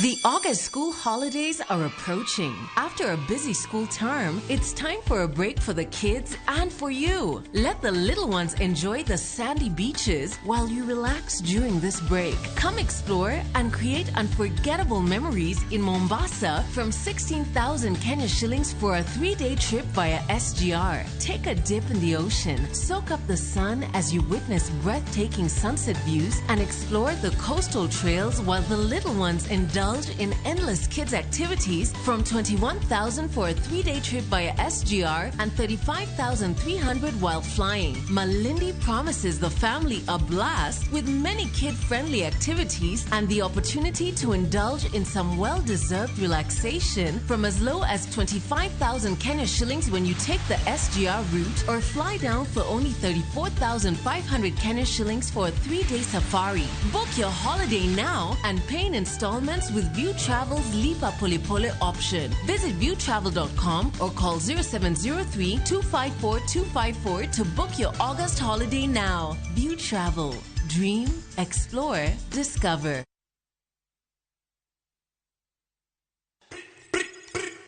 Speaker 15: The August school holidays are approaching. After a busy school term, it's time for a break for the kids and for you. Let the little ones enjoy the sandy beaches while you relax during this break. Come explore and create unforgettable memories in Mombasa from 16,000 Kenya shillings for a 3-day trip via SGR. Take a dip in the ocean, soak up the sun as you witness breathtaking sunset views, and explore the coastal trails while the little ones indulge in endless kids activities from 21,000 for a 3-day trip via SGR and 35,300 while flying. Malindi promises the family a blast with many kid-friendly activities and the opportunity to indulge in some well-deserved relaxation from as low as 25,000 Kenya shillings when you take the SGR route or fly down for only 34,500 Kenya shillings for a 3-day safari. Book your holiday now and pay in installments with View Travel's Lipa Pole Pole option. Visit viewtravel.com or call 0703 254 254 to book your August holiday now. View Travel. Dream, explore, discover.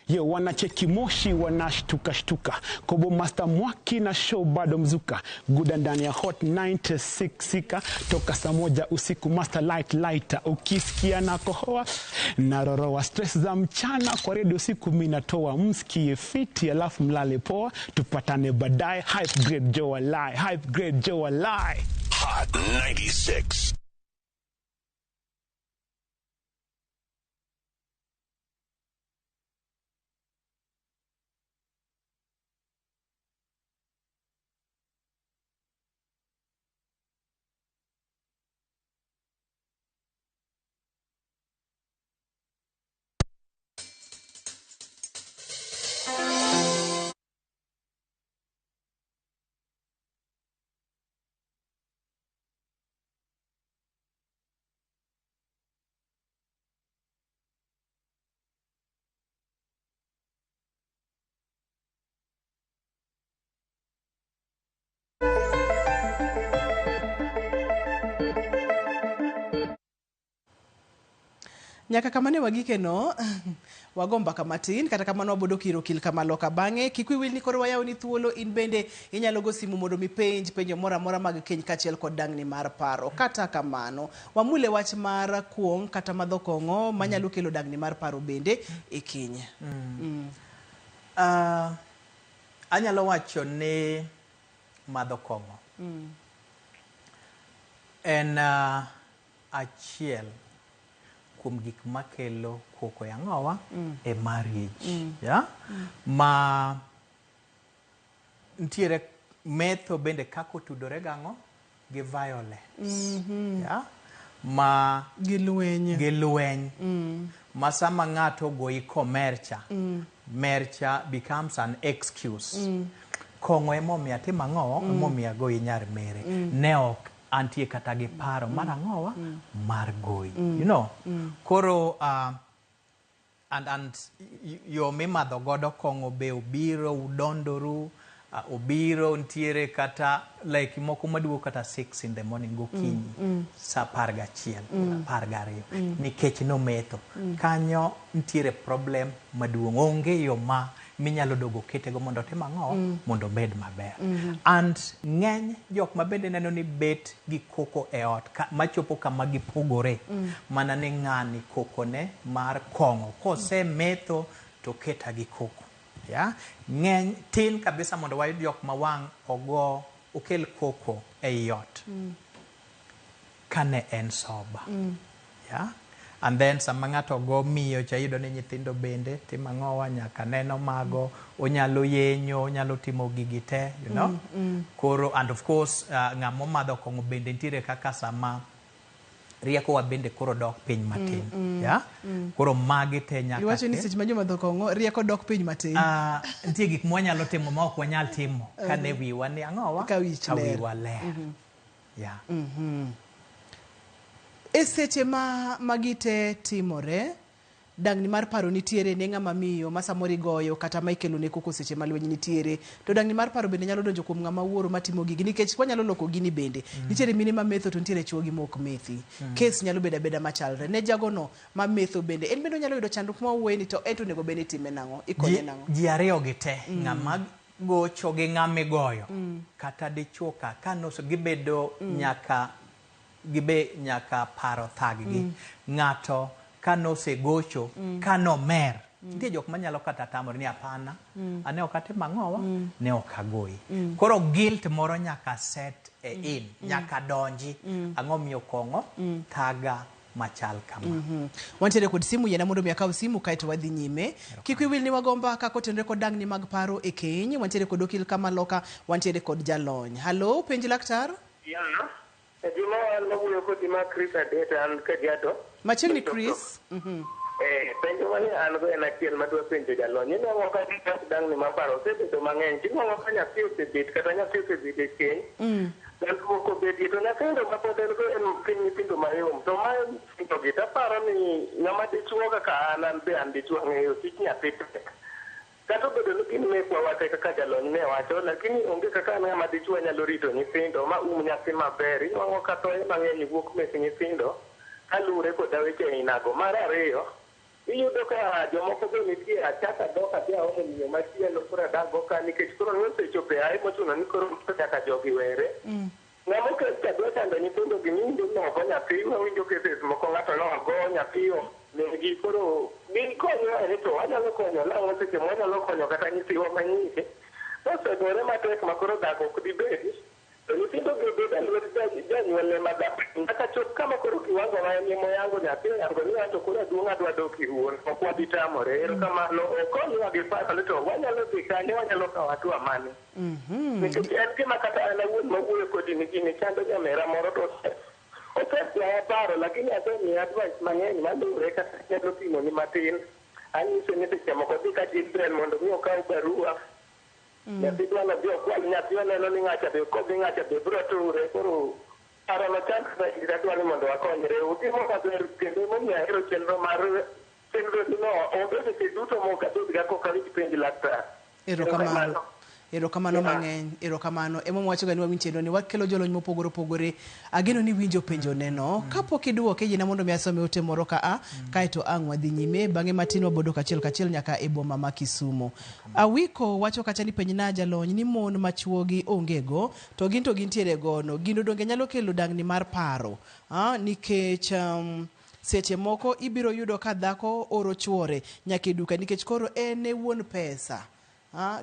Speaker 16: Yo, wanacheki moshi wanashtuka shtuka. Kobo Master Mwaki na show bado mzuka. Guda ndani ya Hot 96 sika. Toka saa 1 usiku Master Light Lighter. Ukisikia na kohoa na roroa stress za mchana kwa radio usiku mimi natoa. Msikie fiti alafu mlale poa. Tupatane baadaye. Hype Grade Joe Alai. Hype Grade Joe Alai.
Speaker 8: Hot 96.
Speaker 1: Nyaka kama ne wagike no, wago mbaka matin, kata kamano wabodo kiro kil kama loka bang'e. Kik wiyi wil ni koro wayawoni thuolo, in bende inyalo go simu mondo mipenj penjo moro amora mag keny kaachiel kod dang'ni mar paro. Kata kamano, wamule wach mar kuong' kata madho kong'o manyalo kelo dang'ni mar paro bende e keny.
Speaker 2: Anyalo wacho ni madho kong'o en achiel kuom gik makelo koko e ang'owa e marriage. Yeah? Ma ntiere metho bende kaka otudore gang'o gi violence. Yeah? Ma
Speaker 1: gi lweny.
Speaker 2: Gi lweny. Ma sama ng'ato ogoyi komercha, mercha becomes an excuse. Kong'o emomiyo atimo ang'owa, emomiyo agoyi nyar mere. Ne ok antie kata gi paro mar ang'owa mar goyi. You know? Koro and yo mimadho godo kong'o be obiro udondoru obiro ntiere kata like moko maduogo kata 6 in the morning gokinyi sa 11 12 nikech nometho kanyo ntiere problem maduong' onge yo ma minyalo dogo ketego mondo otim ang'o mondo obed maber and ng'eny jok ma bende neno ni bet gi koko e ot ka, machopo kama gipogore mana ni ng'ani kokone mar kong'o kosemetho to keta gi koko ya ng'eny tin kabisa mondo wayud jok ma wang' ogo okel koko ei ot kane en sober yeah? And then sama ng'ato go miyo cha iyudo ni nyithindo bende timo ang'owa nyaka neno mago onyalo yenyo onyalo timo gigi te you know koro and of course ng'ama omadho kong'o bende nitiere kaka sama riekowa bende koro dok piny matin yeah? Koro magi te nyaka
Speaker 1: Iwacho ni
Speaker 2: kel.
Speaker 1: seche ma jomadho kong'o rieko dok piny matin.
Speaker 2: Nitie gik mwanyalo timo ma ok wanyal timo kane wiwa ni ang'owa
Speaker 1: Ka wich
Speaker 2: ka
Speaker 1: ler.
Speaker 2: wiwa ler yeah.
Speaker 1: E seche ma magi te timore, dang'ni mar paro nitiere ne ng'ama miyo ma samoro igoyo kata ma ikelo ne koko seche ma lweny nitiere. To dang'ni mar paro bende nyalo donjo kuom ng'ama wuoro matimo gigi nikech wanyalo loko gini bende. Nitiere mine ma metho to nitiere chuo gi mok methi. Kes nyalo bedo abeda machalre. Ne jagono ma metho bende, en bende onyalo yudo chandruok ma wawuoye ni to en to onego bed ni itime nang'o? Ikonye nang'o?
Speaker 2: Ji ariyo gi te ng'ama gocho gi ng'ama igoyo kata dichuo ka kanoso gibedo nyaka gibe nyaka paro thaggi ng'ato kanosegocho kanomer nitie jok manyalo kata tamore ni hapana ane ok atimo ang'owa ne ok agoyi koro guilt moro nyaka set e in nyaka donji ang'o miyo kong'o thaga machal kama.
Speaker 1: Wantiere kod simu yiena mondo mi akaw simu kaeto wadhi nyime. Kik wiyi wil ni wago mbaka kotenore kod dang'ni mag paro e keny. Wantiere kod okil kamaloka, wantiere kod jalony. Hallo, penj laktar?
Speaker 17: Ya, gima an mawuoyo kodi ma Chris Adeta an Kajiado.
Speaker 1: Machiegni Chris.
Speaker 17: Penjo mane an go en achiel madwa penjo jalony. Inwang'o ka dang'ni mar paro osebedo mang'eny. Tinwang'o ka nyathi osebet kata nyathi osebet e keny. Chandruok obedie to nyithindo mapod en go en piny nyithindo mayom. To mae nyithindo gi taparo ni ng'ama dichuo kaka an be an dichuo ang'eyo tich nyathi tek. Kata obedo ni gin mekwa wate kaka jalony ne wacho, lakini onge kaka an ng'ama dichuo anyalo rito nyithindo ma um nyathi maber. Inwang'o ka thoe mang'eny wuok mek nyithindo kaluwore koda weche ainago. Mar ariyo, iyudo ka jomoko be nitie achako adok adhi aomo miyo machielo koro adak go ka nikech koro nosechopo e ae mochuno ni koro nyaka jogi were. Ng'ama okel cha dwa chando nyithindo gi miwinjo ni ogo nyathi, wawinjo cases moko ng'ato nogo nyathi negi koro gikonywa ni to wanyalo konyo nang'o seche ma wanyalo konyo kata nyithiwa manyiri osegore matek ma koro dak ok dibedi to nyithindo gi obedo e lwet janyuolne madhako nyaka chop kama koro kiwango ma en moyango nyathi oyango ni anto koro aduong' adwa dok ir wuon ok wabi tamore erokamano okonywa gi paro ni to wanyalo dhi kanye wanyalo kawo hatua mane nikech en gima kata an awuon mawuoyo kodi ni gini chando nyamera moro to osekwaya paro lakini asemiye advice mang'eny maluwore kata anyalo pimoni matin anyise ni seche moko dhi ka children mondo mi okaw barua nyathi dwa nodhi okwal nyathi oneno ni ng'acha be kodhi ng'acha be biro ture koro parono chandre adwa ni mondo wakonyre utimo maber kendo emomiyo ahero chenro mar chenro no onge seche duto mok abed ga kok awinj penj laktar
Speaker 1: Erokamano. Erokamano mang'eny. Erokamano. Ema wacho ga ni wawinj chenro ni wakelo jolony mopogore opogore. Ageno ni winjo penjo neno. Kapok iduoke yiena mondo mi asome ote moro ka a kaeto ang' wadhi nyime. Bang'e matin wabodo kachiel kachiel nyaka e boma ma Kisumu. Awiko wacho kacha ni penjna jalony ni mon ma chuogi onge go to gin to gintiere gono. Gino donge nyalo kelo dang'ni mar paro. Nikech seche moko ibiro yudo ka dhako oro chuore nyaka e duka nikech koro en e wuon pesa.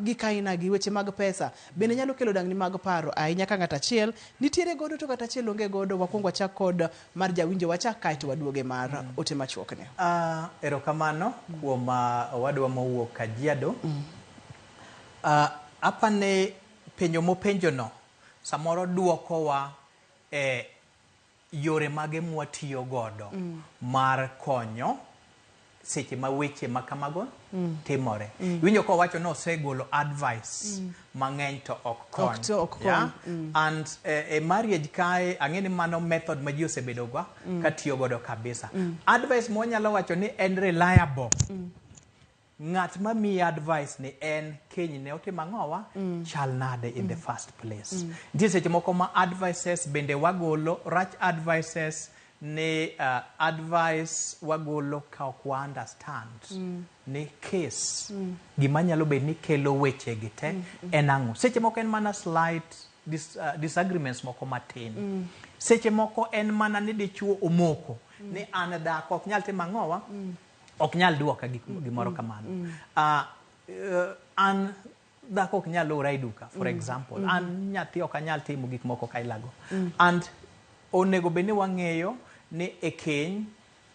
Speaker 1: Gik aina gi weche mag pesa bende nyalo kelo dangni mag paro ahinya ka ng'ato achiel nitiere godo to ng'ato achiel onge godo. Wakwong wachak kod mar jawinjo wacha kaeto waduoge mar ote machuok ni.
Speaker 2: Erokamano kuom owadwa mowuok Kajiado. Apani penjo mopenjono samoro duokowa e yore mage mwatiyo godo mar konyo seche ma weche ma kamago timore. Iwinjo kowacho ni osegolo advice mang'eny to ok kony.
Speaker 1: Ok to ok kony.
Speaker 2: Yeah? And e marriage kae ang'e ni mano method ma ji osebedo go katiyo godo kabisa. Advice mwanyalo wacho ni en reliable. Ng'at ma miyi advice ni en kenyne otimo ang'owa chal nade in the first place. Nitie seche moko ma advices bende wagolo, rach advices ni advice wagolo ka ok wa understand ni case gima nyalo bedo ni kelo weche gi te en ang'o. Seche moko en mana slight disagreements moko matin. Seche moko en mana ni dichuo omoko ni an dhako ok nyal timo ang'owa ok nyal duoka gimoro kamano. An dhako ok nyal ora e duka for example. An nyathi ok anyal timo gik moko kailago. And onego bed ni wang'eyo ni e keny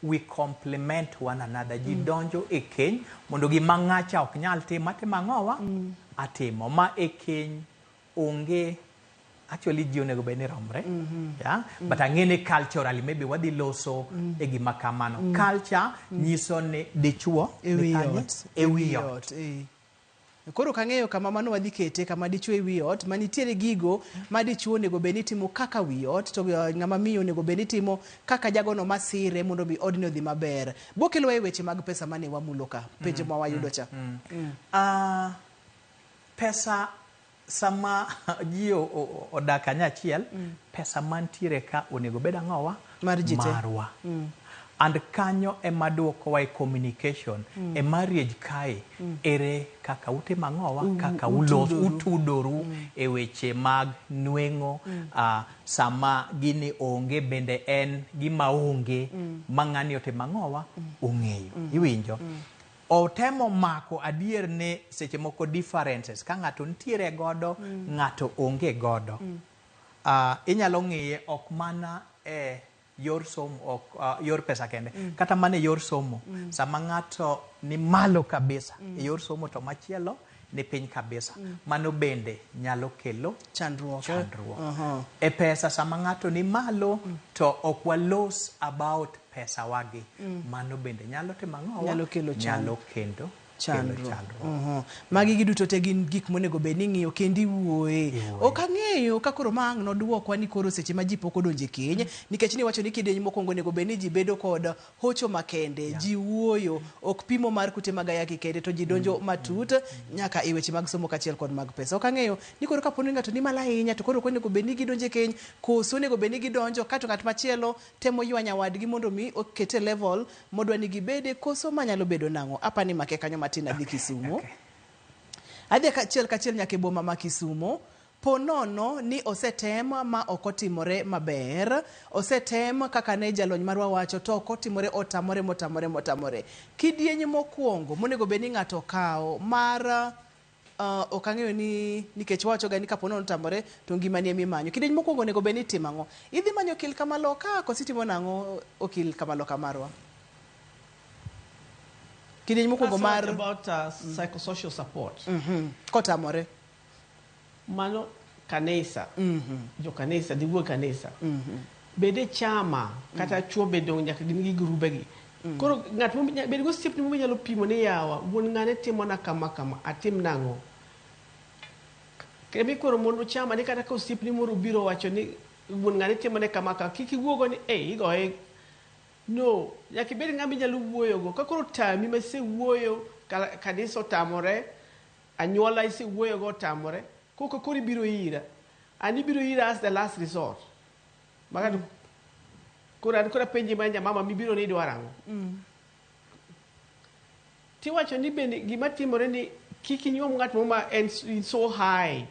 Speaker 2: we complement one another. Ji donjo e keny mondo gima ng'acha ok nyal timo atimo ang'owa atimo. Ma e keny onge actually ji onego bed ni romre. Yeah? But ang'e ni culturally maybe wadhi loso e gima kamano. Culture nyiso ni dichuo
Speaker 1: E
Speaker 2: ni
Speaker 1: wi
Speaker 2: kanye?
Speaker 1: ot.
Speaker 2: E wi ot.
Speaker 1: Koro kang'eyo kama mano wadhi kete kama dichuo e wi ot manitiere gigo ma dichuo onego bed ni timo kaka wi ot to ng'ama miyo onego bed ni timo kaka jagono masire mondo mi odni odhi maber. Bokelowa e weche mag pesa mane wamulo ka penjo ma wayudo cha.
Speaker 2: Pesa sama ji odak kanyachiel, pesa mantiere ka onego bed ang'owa?
Speaker 1: Mar ji te.
Speaker 2: Marwa. And kanyo ema duokowa e communication. E marriage kae, ere kaka utimo ang'owa, kaka ulos, utudoru e weche mag nweng'o. Sama gini onge bende en gima onge ma ng'ani otimo ang'owa, ong'eyo. Iwinjo? Otemo mako adier ni seche moko differences ka ng'ato nitiere godo, ng'ato onge godo. Inyalo ng'iye ok mana e yor somo, ok yor pesa kende, kata mana e yor somo. Sama ng'ato ni malo kabisa e yor somo to machielo ni piny kabisa. Mano bende nyalo kelo
Speaker 1: chandruok.
Speaker 2: Chandruok. E pesa sama ng'ato ni malo to ok walos about pesa wagi. Mano bende nyalo timo ang'owa?
Speaker 1: Nyalo kelo
Speaker 2: Nyalo kendo
Speaker 1: chandruok.
Speaker 2: kelo chandruok.
Speaker 1: Magi giduto te gin gik monego bed ni ing'iyo kendo iwuoye. Ok ang'eyo ka koro ma ang' noduokwa ni koro seche ma ji pok odonjo e keny, nikech niwacho ni kidieny mokwongo onego bed ni ji bedo kod hocho makende, ji wuoyo, ok pimo mar kute mag ayaki kende, to ji donjo matut nyaka e weche mag somo kaachiel kod mag pesa. Ok ang'eyo ni koro kapo ni ng'ato ni malo ahinya to koro ok onego bed ni gidonjo e keny, koso onego bed ni gidonjo kato ng'at machielo temo ywa nyawadgi mondo mi okete level modwa ni gibede, koso manyalo bedo nang'o. Apani make kanyo matin adhi Kisumo. Adhi kachiel kachiel nyaka e boma ma Kisumo. Po nono ni osetem ma ok otimore maber, osetem kaka ne jalony marwa wacho to ok otimore, otamore motamore motamore. Kidieny mokwongo monego bed ni ng'ato kawo mar ok ang'eyo ni nikech wawacho ga ni kapo nono otamore to ngimani ema imanyo. Kidieny mokwongo onego bed ni itimo ang'o? Idhi manyo okil kamaloka koso itimo nang'o okil kamaloka marwa? Kidieny mokwongo mar
Speaker 3: about psychosocial support.
Speaker 1: Kotamore.
Speaker 3: Mano kanisa. Jo kanisa, dhi wuo kanisa. Bede chama kata chuo bende nyaka gin gi grube gi. Koro ng'at bed go osiepni minyalo pimo ni yawa, wuon ng'ane timo na kama kama, atim nang'o? Kemi koro mondo chama ni kata ka osiepni moro obiro wacho ni wuon ng'ane timo ne kama kama, kik iwuogo ni igoye. No, nyaka ibed ng'ama inyalo wuoyogo. Ka koro tami ma isewuoyo, kanisa otamore, anyuola isewuoyogo otamore, koko koro ibiro ira. An ibiro ira as the last resort. Maka koro an koro apenji ma nyamama mibiro ni idwaro ang'o? Tiwacho ni bende gima timore ni kik inyuom ng'at moro ma en so high.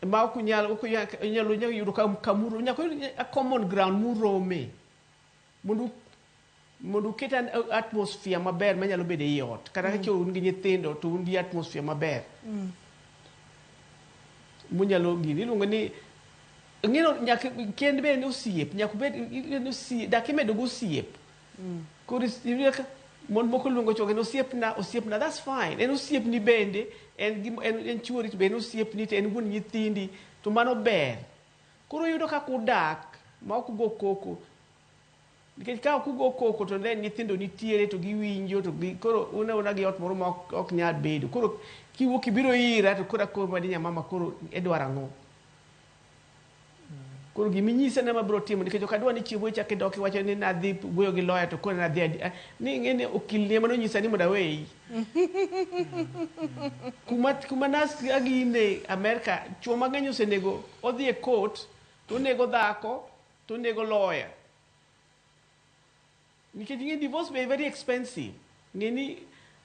Speaker 3: Ma ok unyal, ok unyal, inyalo yudo kamuro, nyaka uyud a common ground murome. Mondo Mondo uket atmosphere maber manyalo bedo ei ot. Kata ka un gi nyithindo to un gi atmosphere maber. Munyalo gini iluongo ni ng'ino nyaka kend be en osiep nyaka obed en osiep dak imedo go osiep. Koro iyudo ka mon moko luongo chwogi ni osiepna osiepna that's fine. En osiepni bende en gim, en chuori to be en osiepni to en wuon nyithindi to mano ber. Koro iyudo kaka udak ma ok ugo koko. Nikech ka ok ugo koko to then nyithindo nitiere to giwinjo to gi, koro un auna gi ot moro ma ok nyal bedo. Koro kiwuok ibiro ira to koro akoro madi nyamama koro idwaro ang'o? Koro giminyisa ne mabiro timo nikech ok adwa ni chieng' moro ichak idok iwacho ni nadhi wuoyo gi lawyer to koro nadhi adi ni ing'e ni okil ni ema nonyisa ni mondo aweyi. Kuma nas agine Amerka chuo mang'eny osenego odhi e court to onego dhako to onego lawyer. Nikech ing'e divorce be very expensive. Ng'e ni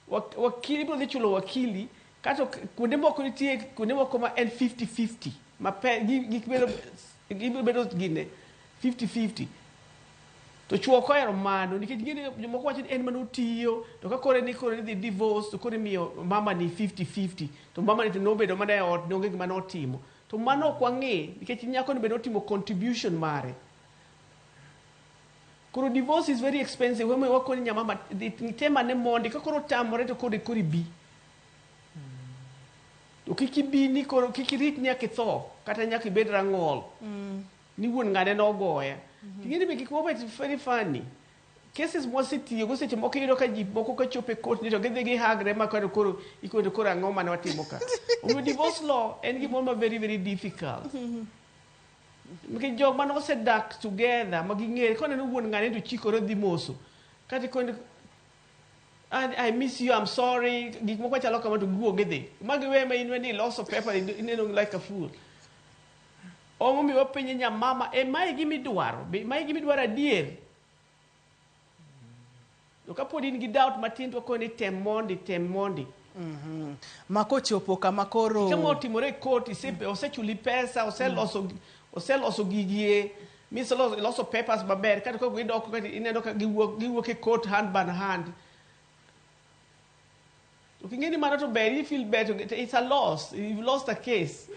Speaker 3: wakili ibiro dhi chulo wakili kato kuonde moko nitie kuonde moko ma en 50-50 ma pe gik bedo gibiro bedo gine 50-50. To chuo ok ohero mano nikech ing'e ni jomoko wacho ni en mane otiyo to ka koro ni koro idhi divorce to koro imiyo mama ni 50-50 to mama ni to nobedo mana e ot ne onge gima notimo. To mano ok wang'e nikech nyako ni be notimo contribution mare. Koro divorce is very expensive. Emomiyo wakoni nyamama dhi tem ane mondi ka koro otamore to koro koro ibi. To kik ibi ni koro kik irit nyaka itho kata nyaka ibed rang'ol. Ni wuon ng'ane nogoya. Ting'e ni be gik moko bet very funny. Cases mwasetiyogo seche moko iyudo ka ji moko kachopo e court ni to gidhi gihagre ma koro koro ikoni to koro ang'o mane watimo ka. Omiyo divorce law en gimoro ma very very difficult. Nikech jok mane osedak together ma ging'ere koneno wuon ng'ane to chikore dhi moso. Kata ikoni I miss you, I'm sorry, gik moko chalo kama to giwuok gidhi. Ma giwe ma in ni iloso paper ineno like a fool. Omomiyo wapenje nyamama, e mae gima idwaro? Be mae gima idwaro adier? To kapod in gi doubt matin to wakoni tem mondi, tem mondi.
Speaker 1: Ma kochopo kama koro
Speaker 3: Kama otimore e court, osechuli pesa, oseloso gigie, miseloso loso papers maber, kata kok gidok kata ineno ka giwuok e court hand by hand. To king'e ni mano to ber, you feel better, it's a loss, you've lost a case.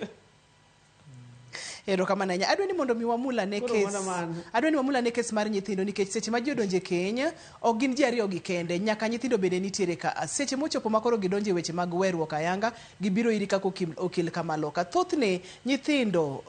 Speaker 1: Erokamano ahinya. Adwa ni mondo mi wamul ane
Speaker 3: Koro
Speaker 1: kes.
Speaker 3: mana mano.
Speaker 1: Adwa ni wamul ane kes mar nyithindo nikech seche ma ji odonje keny, ok gin ji ariyo gi kende, nyaka nyithindo bende nitiere ka. Seche mochopo ma koro gidonje weche mag weruok ayanga, gibiro iri kaka okil kamaloka. Thothne nyithindo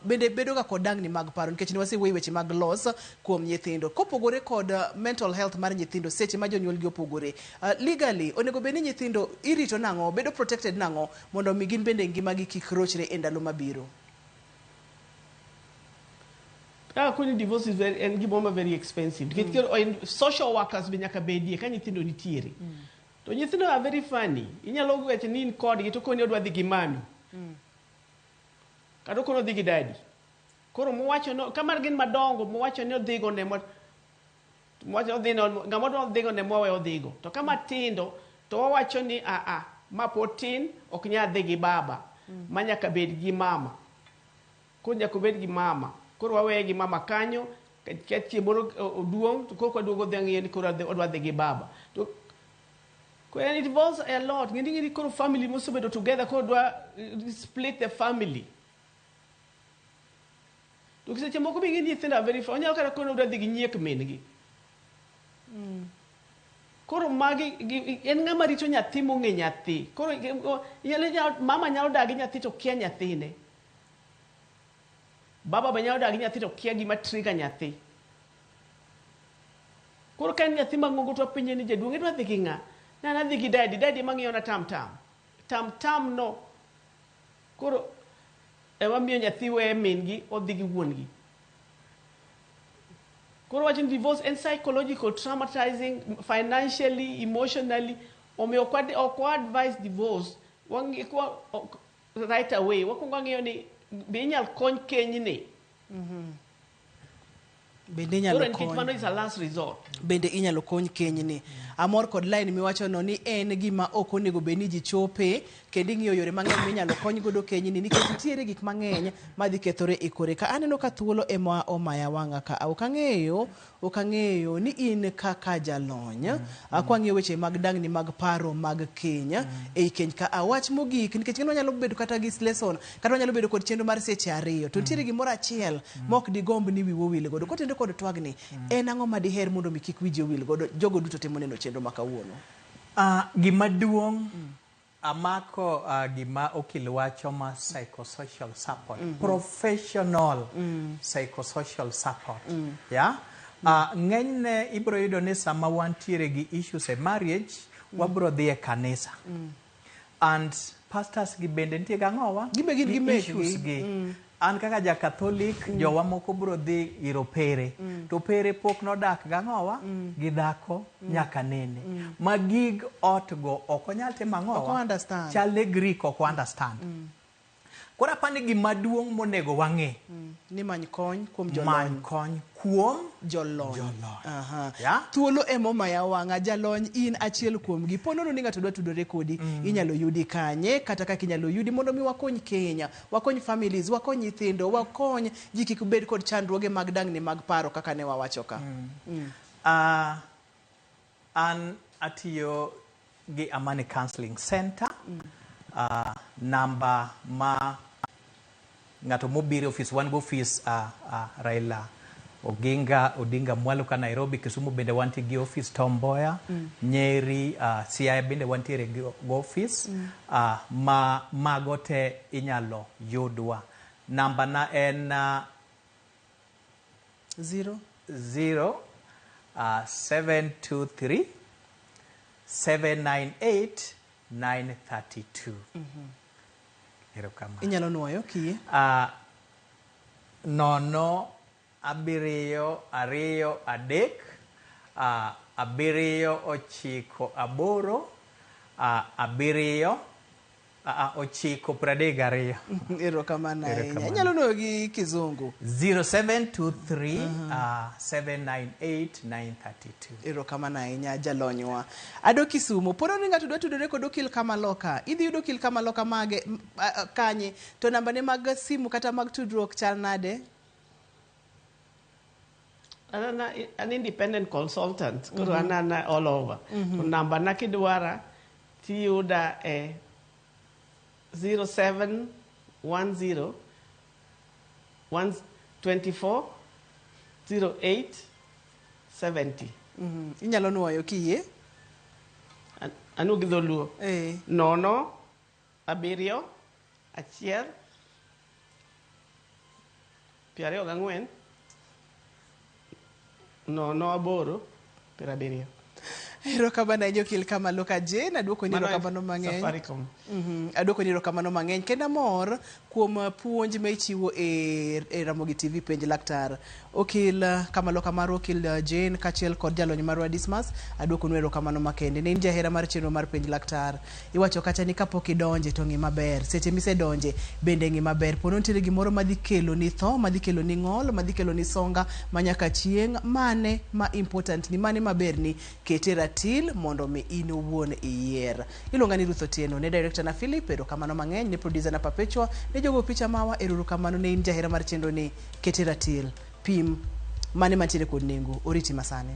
Speaker 1: bende bedo ga kod dangni mag paro nikech ne wasewuoyo weche mag loss kuom nyithindo. Kopogore kod mental health mar nyithindo seche ma jonyuol gi opogore. Legally onego bed ni nyithindo irito nang'o, bedo protected nang'o mondo mi gin bende ngimagi kik rochre e ndalo mabiro.
Speaker 3: Kaka koni divorce is very, en gimoro ma very expensive. Nikech social workers be nyaka bedie ka nyithindo nitiere. To nyithindo are very funny. Inyalo wacho ni in kodgi to koni odwa dhi gi mami. Kata okoni odhi gi daddy. Koro mowacho no, ka mar gin madongo, mowacho ni odhigo ne mowacho odhi no, ng'ama odwa dhigo ne mwawe odhigo. To ka matindo, to wawacho ni a a, ma pod tin, ok nyal dhi gi baba. Ma nyaka bed gi mama. Koro nyaka obed gi mama. Koro waweye gi mama kanyo, ka chieng' moro oduong', to koro kwaduogo dhi ang'iyo ni koro odwa dhi gi baba. To and it involves a lot. Ng'eni ni koro family mosebedo together, koro dwa split the family. To seche moko be ing'e ni nyithindo are very funny. Onyalo kata koro odwa dhi gi nyiek min gi. Koro magi, en ng'ama rito nyathi mong'e nyathi. Koro mama nyalo dak gi nyathi to kia nyathine. Baba be nyalo dak gi nyathi to kia gima trigger nyathi. Koro ka en nyathi mang'ongo to wapenje ni jaduong' idwa dhi gi ng'a? Ne an adhi gi daddy, daddy ema ng'iyona tam tam. Tam tam no. Koro ema miyo nyathi weye min gi odhi gi wuon gi. Koro wacho ni divorce en psychological, traumatizing, financially, emotionally. Omiyo ok wa advise divorce. Wang'i, kwa, ok, right away. Wakwongo wang'iyo ni be inyal kony kenyni.
Speaker 1: Bende inyalo
Speaker 3: Koro nikech
Speaker 1: kony.
Speaker 3: mano is a last resort.
Speaker 1: Bende inyalo kony kenyni. Amor kod line miwachono ni en gima ok onego bed ni ji chope kendo ing'iyo yore mang'eny minyalo kony godo kenyni nikech nitiere gik mang'eny madhi kethore e kore ka. Aneno ka thuolo ema omaya wang'a ka. Ok ang'eyo, ok ang'eyo ni in kaka jalony, kwang'iyo weche mag dangni mag paro mag keny ei keny ka. Wach mogik nikech ng'eny wanyalo bedo kata gi lesson kata wanyalo bedo kod chenro mar seche ariyo to nitiere gimoro achiel ma ok digomb ni wiwu owil godo. Kotenore kod twagni, en ang'o ma diher mondo mi kik wiji owil godo jogo duto te moneno chenro ma kawuono?
Speaker 2: Gima duong' amako gima okil wacho ma psychosocial support, professional psychosocial support. Yeah? Ng'enyne ibiro yudo ni sama wantiere gi issues e marriage, wabiro dhi e kanisa. And pastors gi bende nitie gang'owa?
Speaker 1: Gibe gin gi mekgi.
Speaker 2: Issues gi. An kaka ja Catholic, jowa moko biro dhi ir opere. To opere pok nodak gang'owa? Gi dhako nyaka nene. Ma gig ot go ok onyal timo ang'owa?
Speaker 1: Ok understand.
Speaker 2: Chal ne Greek ok understand. Koro apani gima duong' monego wang'e.
Speaker 1: Ni many kony kuom jolony.
Speaker 2: Many kony kuom
Speaker 1: jolony.
Speaker 2: Jolony.
Speaker 1: Aha.
Speaker 2: Yeah?
Speaker 1: Thuolo ema omaya wang'a jalony in achiel kuomgi. Po nono ni ng'ato dwa tudore kodi, inyalo yudi kanye kata kaka inyalo yudi mondo mi wakony Kenya, wakony families, wakony nyithindo, wakony ji kik bed kod chandruoge mag dangni mag paro kaka ne wawacho ka.
Speaker 2: An atiyo gi Amani Counseling Center. Namba ma ng'ato mobiro e ofis, wan go ofis Raila Oginga Odinga Mwalo ka Nairobi, Kisumu bende wantie gi ofis Tom Mboya, Nyeri, Siaya bende wantiere gi ofis, ma mago te inyalo yudwa. Namba na en
Speaker 1: 0
Speaker 2: 0 723 798 932. Erokamano.
Speaker 1: Inyalo nuoyo kiyie.
Speaker 2: 0 7 2 3 7 9 8 7 9 32.
Speaker 1: Erokamano ahinya.
Speaker 2: Erokamano.
Speaker 1: Inyalo nuoyo gi kizungu.
Speaker 2: 0723 798 932.
Speaker 1: Erokamano ahinya jalonywa. Ado Kisumo, po nono ni ng'ato dwa tudore kod okil Kamaloka, idhi yudo okil Kamaloka mage kanye? To nambane mag simu kata mag tudruok chal nade?
Speaker 3: An an independent consultant, koro an ana all over. To namba na kidwara tiyuda e 0710 124 08 70.
Speaker 1: Inyalo nuoyo kiyie?
Speaker 3: Anu gi dholuo. 0 7 1 24 0 8 70.
Speaker 1: Erokamano ahinya okil Kamaloka Jane, aduoko ni
Speaker 3: Mano
Speaker 1: erokamano mang'eny.
Speaker 3: Safaricom.
Speaker 1: Aduoko ni erokamano mang'eny kendo amor kuom puonj ma ichiwo e Ramogi TV Penj Laktar. Okil Kamaloka marwa okil Jane kaachiel kod jalony marwa Dismas, aduoko nu erokamano makende. Ne in jahera mar chenro mar Penj Laktar. Iwacho kacha ni kapok idonje to ng'i maber. Seche misedonje bende ng'i maber. Po nitiere gimoro madhi kelo ni tho, madhi kelo ni ng'ol, madhi kelo ni songa manyaka chieng', mane ma important ni, mane maber ni, kete ratil mondo mi in owuon iyier. Iluonga ni Ruth Otieno, ne director na Philip, erokamano mang'eny, ne producer na Perpetua, ne jogo picha mawa, erokamano ne in jahera mar chenro ni, kete ratil, pim mane mantiere kod nengo, oriti masani.